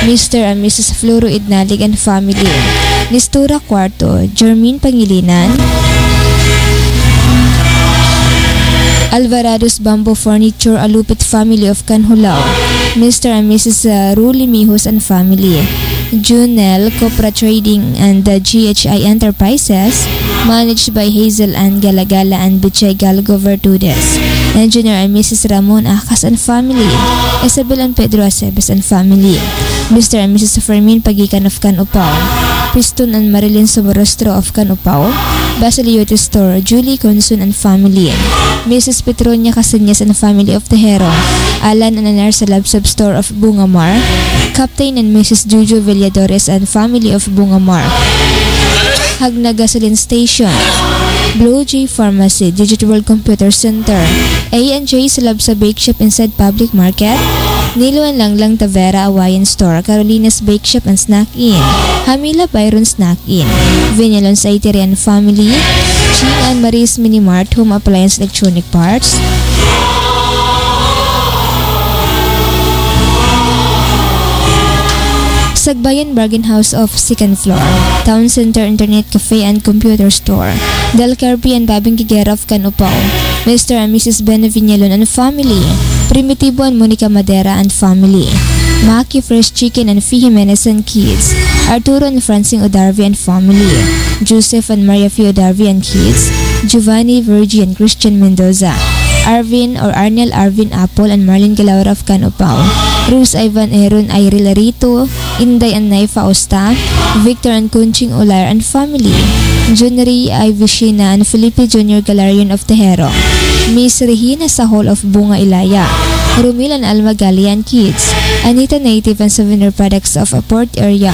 Mr. and Mrs. Floro Idnalig and Family, Nistura Cuarto, Jermaine Pangilinan, Alvarado's Bamboo Furniture, Alupit Family of Canjulao, Mr. and Mrs. Ruli Mijos and Family, Junel Copra Trading and the GHI Enterprises, managed by Hazel Ann Galagala and Bichay Galgo Vertudes, Engineer and Mrs. Ramon Acas and Family, Isabel and Pedro Aceves and Family, Mr. and Mrs. Fermin Pagikan of Canupao, Piston and Marilyn Somorostro of Canupao, Basiliote Store, Julie Consun and Family, Mrs. Petronia Caseñas and Family of Tejero, Alan and Anar Salabsab Store of Bungamar, Captain and Mrs. Juju Villadores and Family of Bungamar, Hagna Gasoline Station, Blue Jay Pharmacy, Digital World Computer Center, A&J Salabsa Bake Shop inside Public Market, Nilo and Langlang Tavera Hawaiian Store, Carolina's Bake Shop and Snack Inn, Hamila Byron Snack Inn, Vinalon's Eatery and Family, Ching and Marie's Mini Mart Home Appliance Electronic Parts, Sagbayan Bargain House of Second Floor, Town Center Internet Cafe and Computer Store, Del Kirby and Babing Giguera of Canupao, Mr. and Mrs. Ben Viñalon and Family, Primitivo and Monica Madera and Family, Maki Fresh Chicken and Fee Jimenez and Kids, Arturo and Francine Odarvi and Family, Joseph and Maria Fee Odarvi and Kids, Giovanni Virgie and Christian Mendoza, Arvin or Arnel Arvin Apple and Marlene Galaura of Canupao, Rose Ivan Aaron Airi Larito, Inday and Nay Fausta, Victor and Kunching Ular and Family, Junri Ivishina and Felipe Jr. Galarian of Tejero, Miss Regina Sahol of Bunga Ilaya, Rumil and Alma Galian Kids, Anita Native and Souvenir Products of Port Area,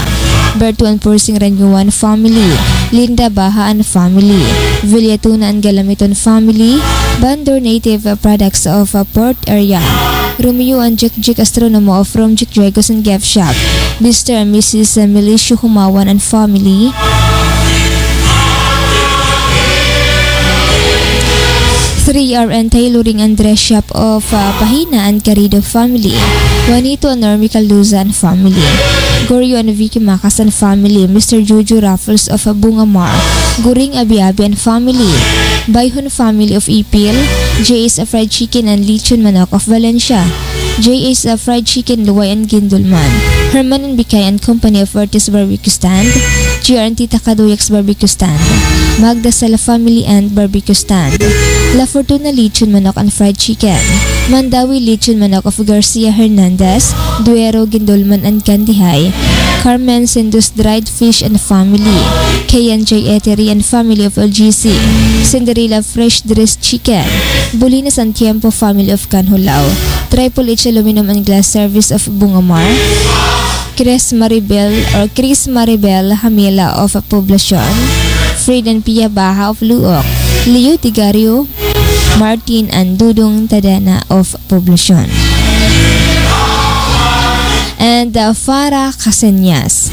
Berto and Pursing Ranyuan Family, Linda Baha and Family, Villatuna and Galamiton Family, Bandor Native Products of Port Area, Romeo and Jack Jack Astronomo of From Jack Dragos and Gift Shop, Mr. and Mrs. Milicio Humawan and Family, 3RN Tailoring and Dress Shop of Pahina and Carido Family, Juanito and Normie Calduza and Family, Gorio and Vicky Macas and Family, Mr. Juju Raffles of Bungamar, Guring Abiabi and Family, Bayhon Family of Ipil, J.S. Fried Chicken and Lechon Manok of Valencia, J.S. Fried Chicken Luway and Gindulman, Herman and Bikay and Company of Ortiz Barbecue Stand, GRT Takaduyak's Barbecue Stand, Magda Sala Family and Barbecue Stand, La Fortuna Lechon Manok and Fried Chicken, Mandawi Lechon Manok of Garcia Hernandez, Duero Gindulman and Candihay, Carmen Sendus Dried Fish and Family, K&J Etery and Family of LGC, Cinderella Fresh Dressed Chicken, Bulina San Tiempo Family of Canjulao, Triple H Aluminum and Glass Service of Bungamar, Chris Maribel or Chris Maribel Hamila of Poblacion, Fred and Pia Baja of Luok, Leo Tigario, Martin and Dudong Tadena of Poblacion, and Farah Caseñas.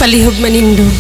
Palihog manindog.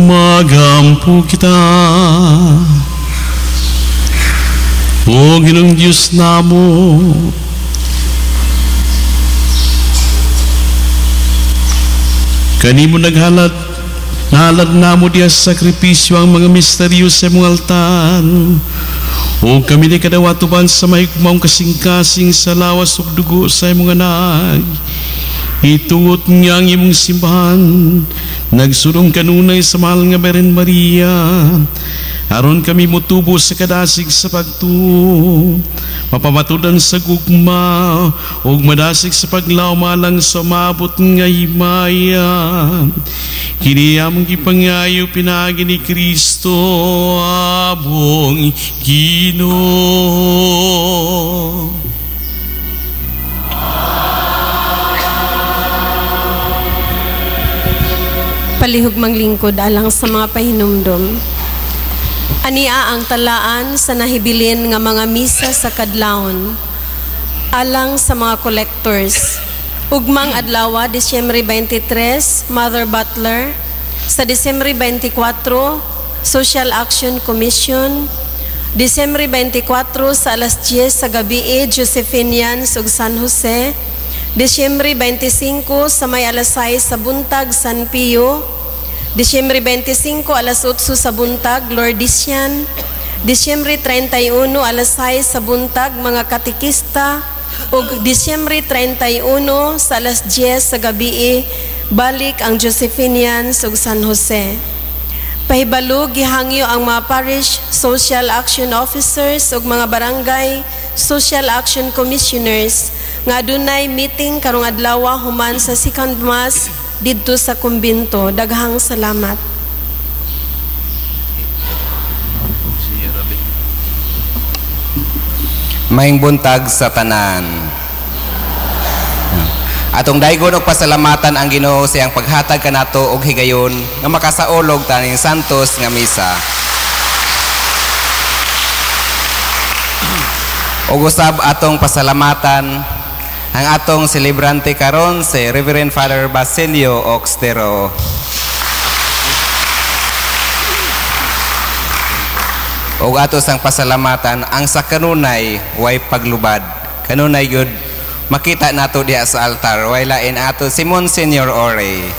Magampo kita. O Ginoong Diyos namo, kanimo naghalad, nahalad namo diya sa sakripisyo ang mga misteryo sa imong altar. O kami ni kadawatuban sa mahigugmaong kasing-kasing sa lawas ug dugo sa imong anak. Ituot niya ang imong simbahan, nagsulong kanunay sa mahal nga Birhen Maria, aron kami motubo sa kadasig sa pagtuo, mapamatudan sa gugma ug madasig sa paglawmalang sa mabot nga himaya. Kini among gipangayo pinaagi ni Kristo among Ginoo. Palihog manglingkod alang sa mga pahinumdom. Ania ang talaan sa nahibilin nga mga misa sa kadlawon alang sa mga collectors. Ugmang adlaw, Disyembre 23, Mother Butler. Sa Disyembre 24, Social Action Commission. Disyembre 24 sa alas 10 sa gabi, Josephinians ug San Jose. Disyembre 25 sa may alas 6 sa buntag, San Pio. Disyembre 25 alas 8 sa buntag, Lourdesian. Disyembre 31 alas 6 sa buntag, mga katikista. Ug Disyembre 31 sa alas 10 sa gabi, balik ang Josephinians ug San Jose. Pahibalo gihangyo ang mga parish social action officers ug mga barangay social action commissioners nga adunay meeting karong adlaw human sa second mass didto sa kumbinto. Daghang salamat. Maayong buntag sa tanan. Atong daygon og pasalamatan ang Ginoo sa iyang paghatag kanato og higayon nga makasaulog taning santos nga misa. Ug usab atong pasalamatan ang atong selebrante karon si Reverend Father Basilio Oxtero. Ug ato sang pasalamatan ang sa kanunay way paglubad. Kanunay gyud makita nato diha sa altar, way lain ato si Monsignor Ore.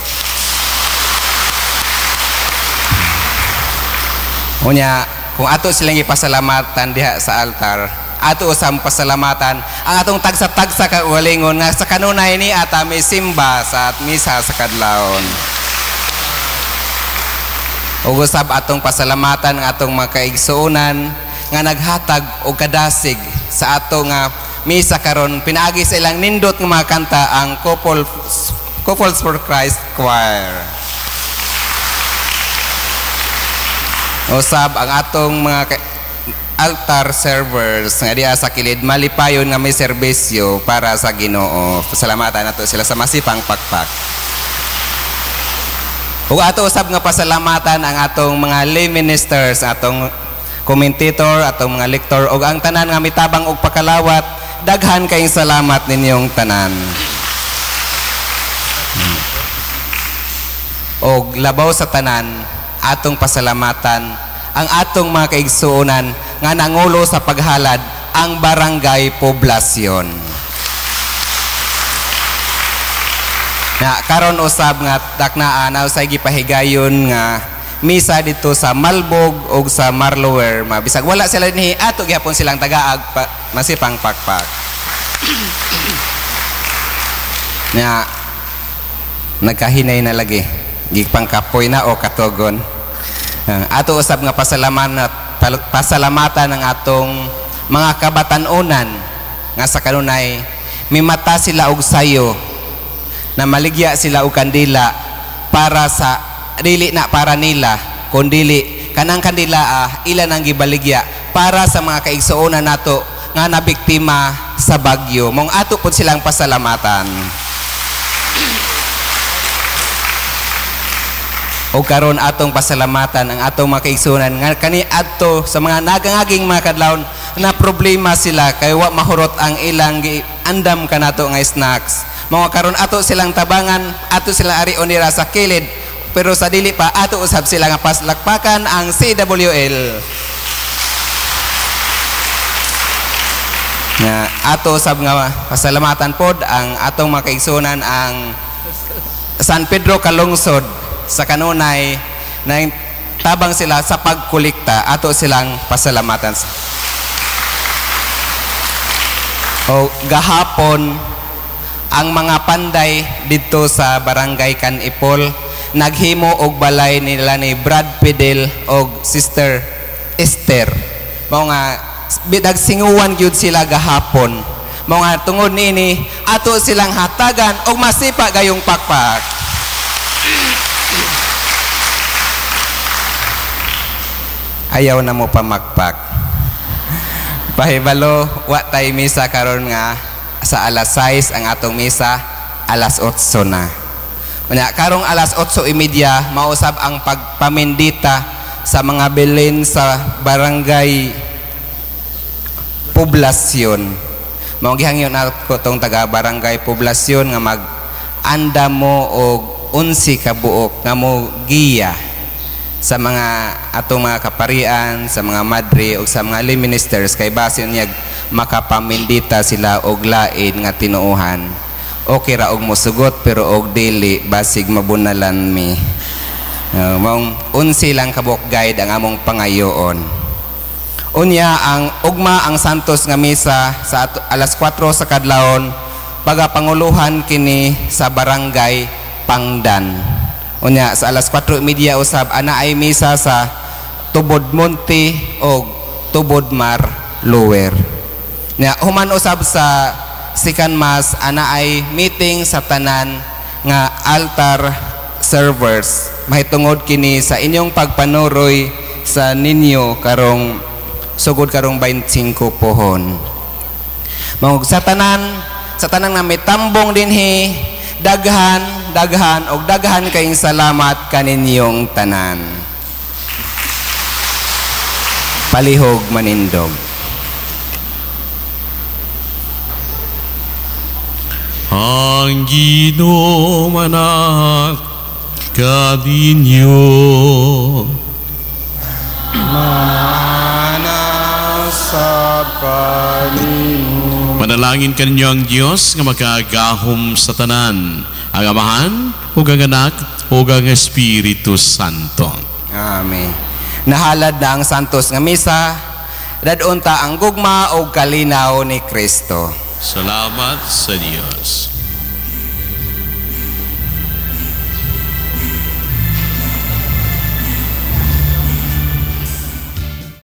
Unya, kung ato silang ipasalamatan diha sa altar, ato usang pasalamatan ang atong tagsa-tagsa ka ugalingon nga sa kanunay ni ata may simba sa misa sa kadlawon. Ug usab atong pasalamatan ang atong mga kaigsuonan nga naghatag og kadasig sa ato nga misa karon pinaagi sa ilang nindot nga mga kanta ang Couples for Christ Choir. Usab ang atong mga altar servers nga diha sa kilid malipayon nga may serbisyo para sa Ginoo. Pasalamatan nato sila sa masipang pakpak. Ug ato usab nga pasalamatan ang atong mga lay ministers, atong commentator, atong mga lector ug ang tanan nga mitabang og pakalawat Daghan kayong salamat ninyong tanan. Og labaw sa tanan, atong pasalamatan ang atong mga kaigsuonan nga nangulo sa paghalad, ang Barangay Poblasyon. Na karon usab nga taknaan na usay gipahigayon nga misa dito sa Malbog og sa Marlower. Mabisag wala sila dinhi, ato gihapon silang tagaag pa, masipang pakpak. Na nagkahinay na lagi, gipangkapoy na o katogon. Ato usab nga pasalamatan ang atong mga kabatan-onan nga sa kanunay mimata sila og sayo na maligya sila og kandila para sa dili na para nila kundili kanang kandila ila nang gibaligya para sa mga kaigsuonan nato nga nabiktima sa bagyo. Mong ato pud silang pasalamatan. O karon atong pasalamatan ang atong mga kaigsuonan nga kani adto sa mga nagangaging mga kadlawon na problema sila kay wa mahurot ang ilang andam kanato nga snacks. Mga karon ato silang tabangan, ato silang ari onira sa kilid, pero sa dili pa ato usab sila nga paslakpakan ang CWL. Nga ato usab nga pasalamatan pod ang atong mga kaigsuonan ang San Pedro Calungsod sa kanunay na tabang sila sa pagkolekta, ato silang pasalamatan. O gahapon ang mga panday didto sa Barangay Canipol naghimo og balay nila ni Brad Fidel og Sister Esther. Mao nga nagsinguan gyud sila gahapon. Mao nga tungod niini ato silang hatagan og masipa gayong pakpak. Ayaw na mo pamakpak. Pahibalo, wa tay misa karon nga sa alas 6 ang atong misa, alas 8 na. Unya karong alas 8:30 mausab ang pagpamindita sa mga bilin sa Barangay Poblasyon. Mao gihangyo nako tong taga Barangay Poblasyon nga mag-anda mo og 11 ka buok nga mo giya sa mga atong mga kaparian, sa mga madre o sa mga lay ministers kay base niya makapamindita sila og lain nga tinuohan. Okay ra og mosugot pero og dili basig mabunalan mi. Maong 11 lang kabuok guide ang among pangayoon. Unya ang ugma ang Santos nga misa sa alas 4 sa kadlawon pagapanguluhan kini sa Barangay Pangdan. Unya sa alas 4:30 usab ana ay misa sa Tubod Monte og Tubod Mar Lower. Nya human usab sa second mass ana ay meeting sa tanan nga altar servers mahitungod kini sa inyong pagpanuroy sa ninyo karong sugod karong 25 pohon. Mao sa tanan nga mitambong dinhi, daghan daghan og daghan kayong salamat kaninyong tanan. Palihog manindog. Ang Ginoo manak kaninyo. Manasab kanimo. Manalangin kaninyo ang Dios nga makagahom sa tanan, ang Amahan ug ang Anak ug ang Espiritu Santo. Amen. Nahalad na ang Santos nga misa, dadon ta ang gugma ug kalinaw ni Kristo. Salamat sa Dios.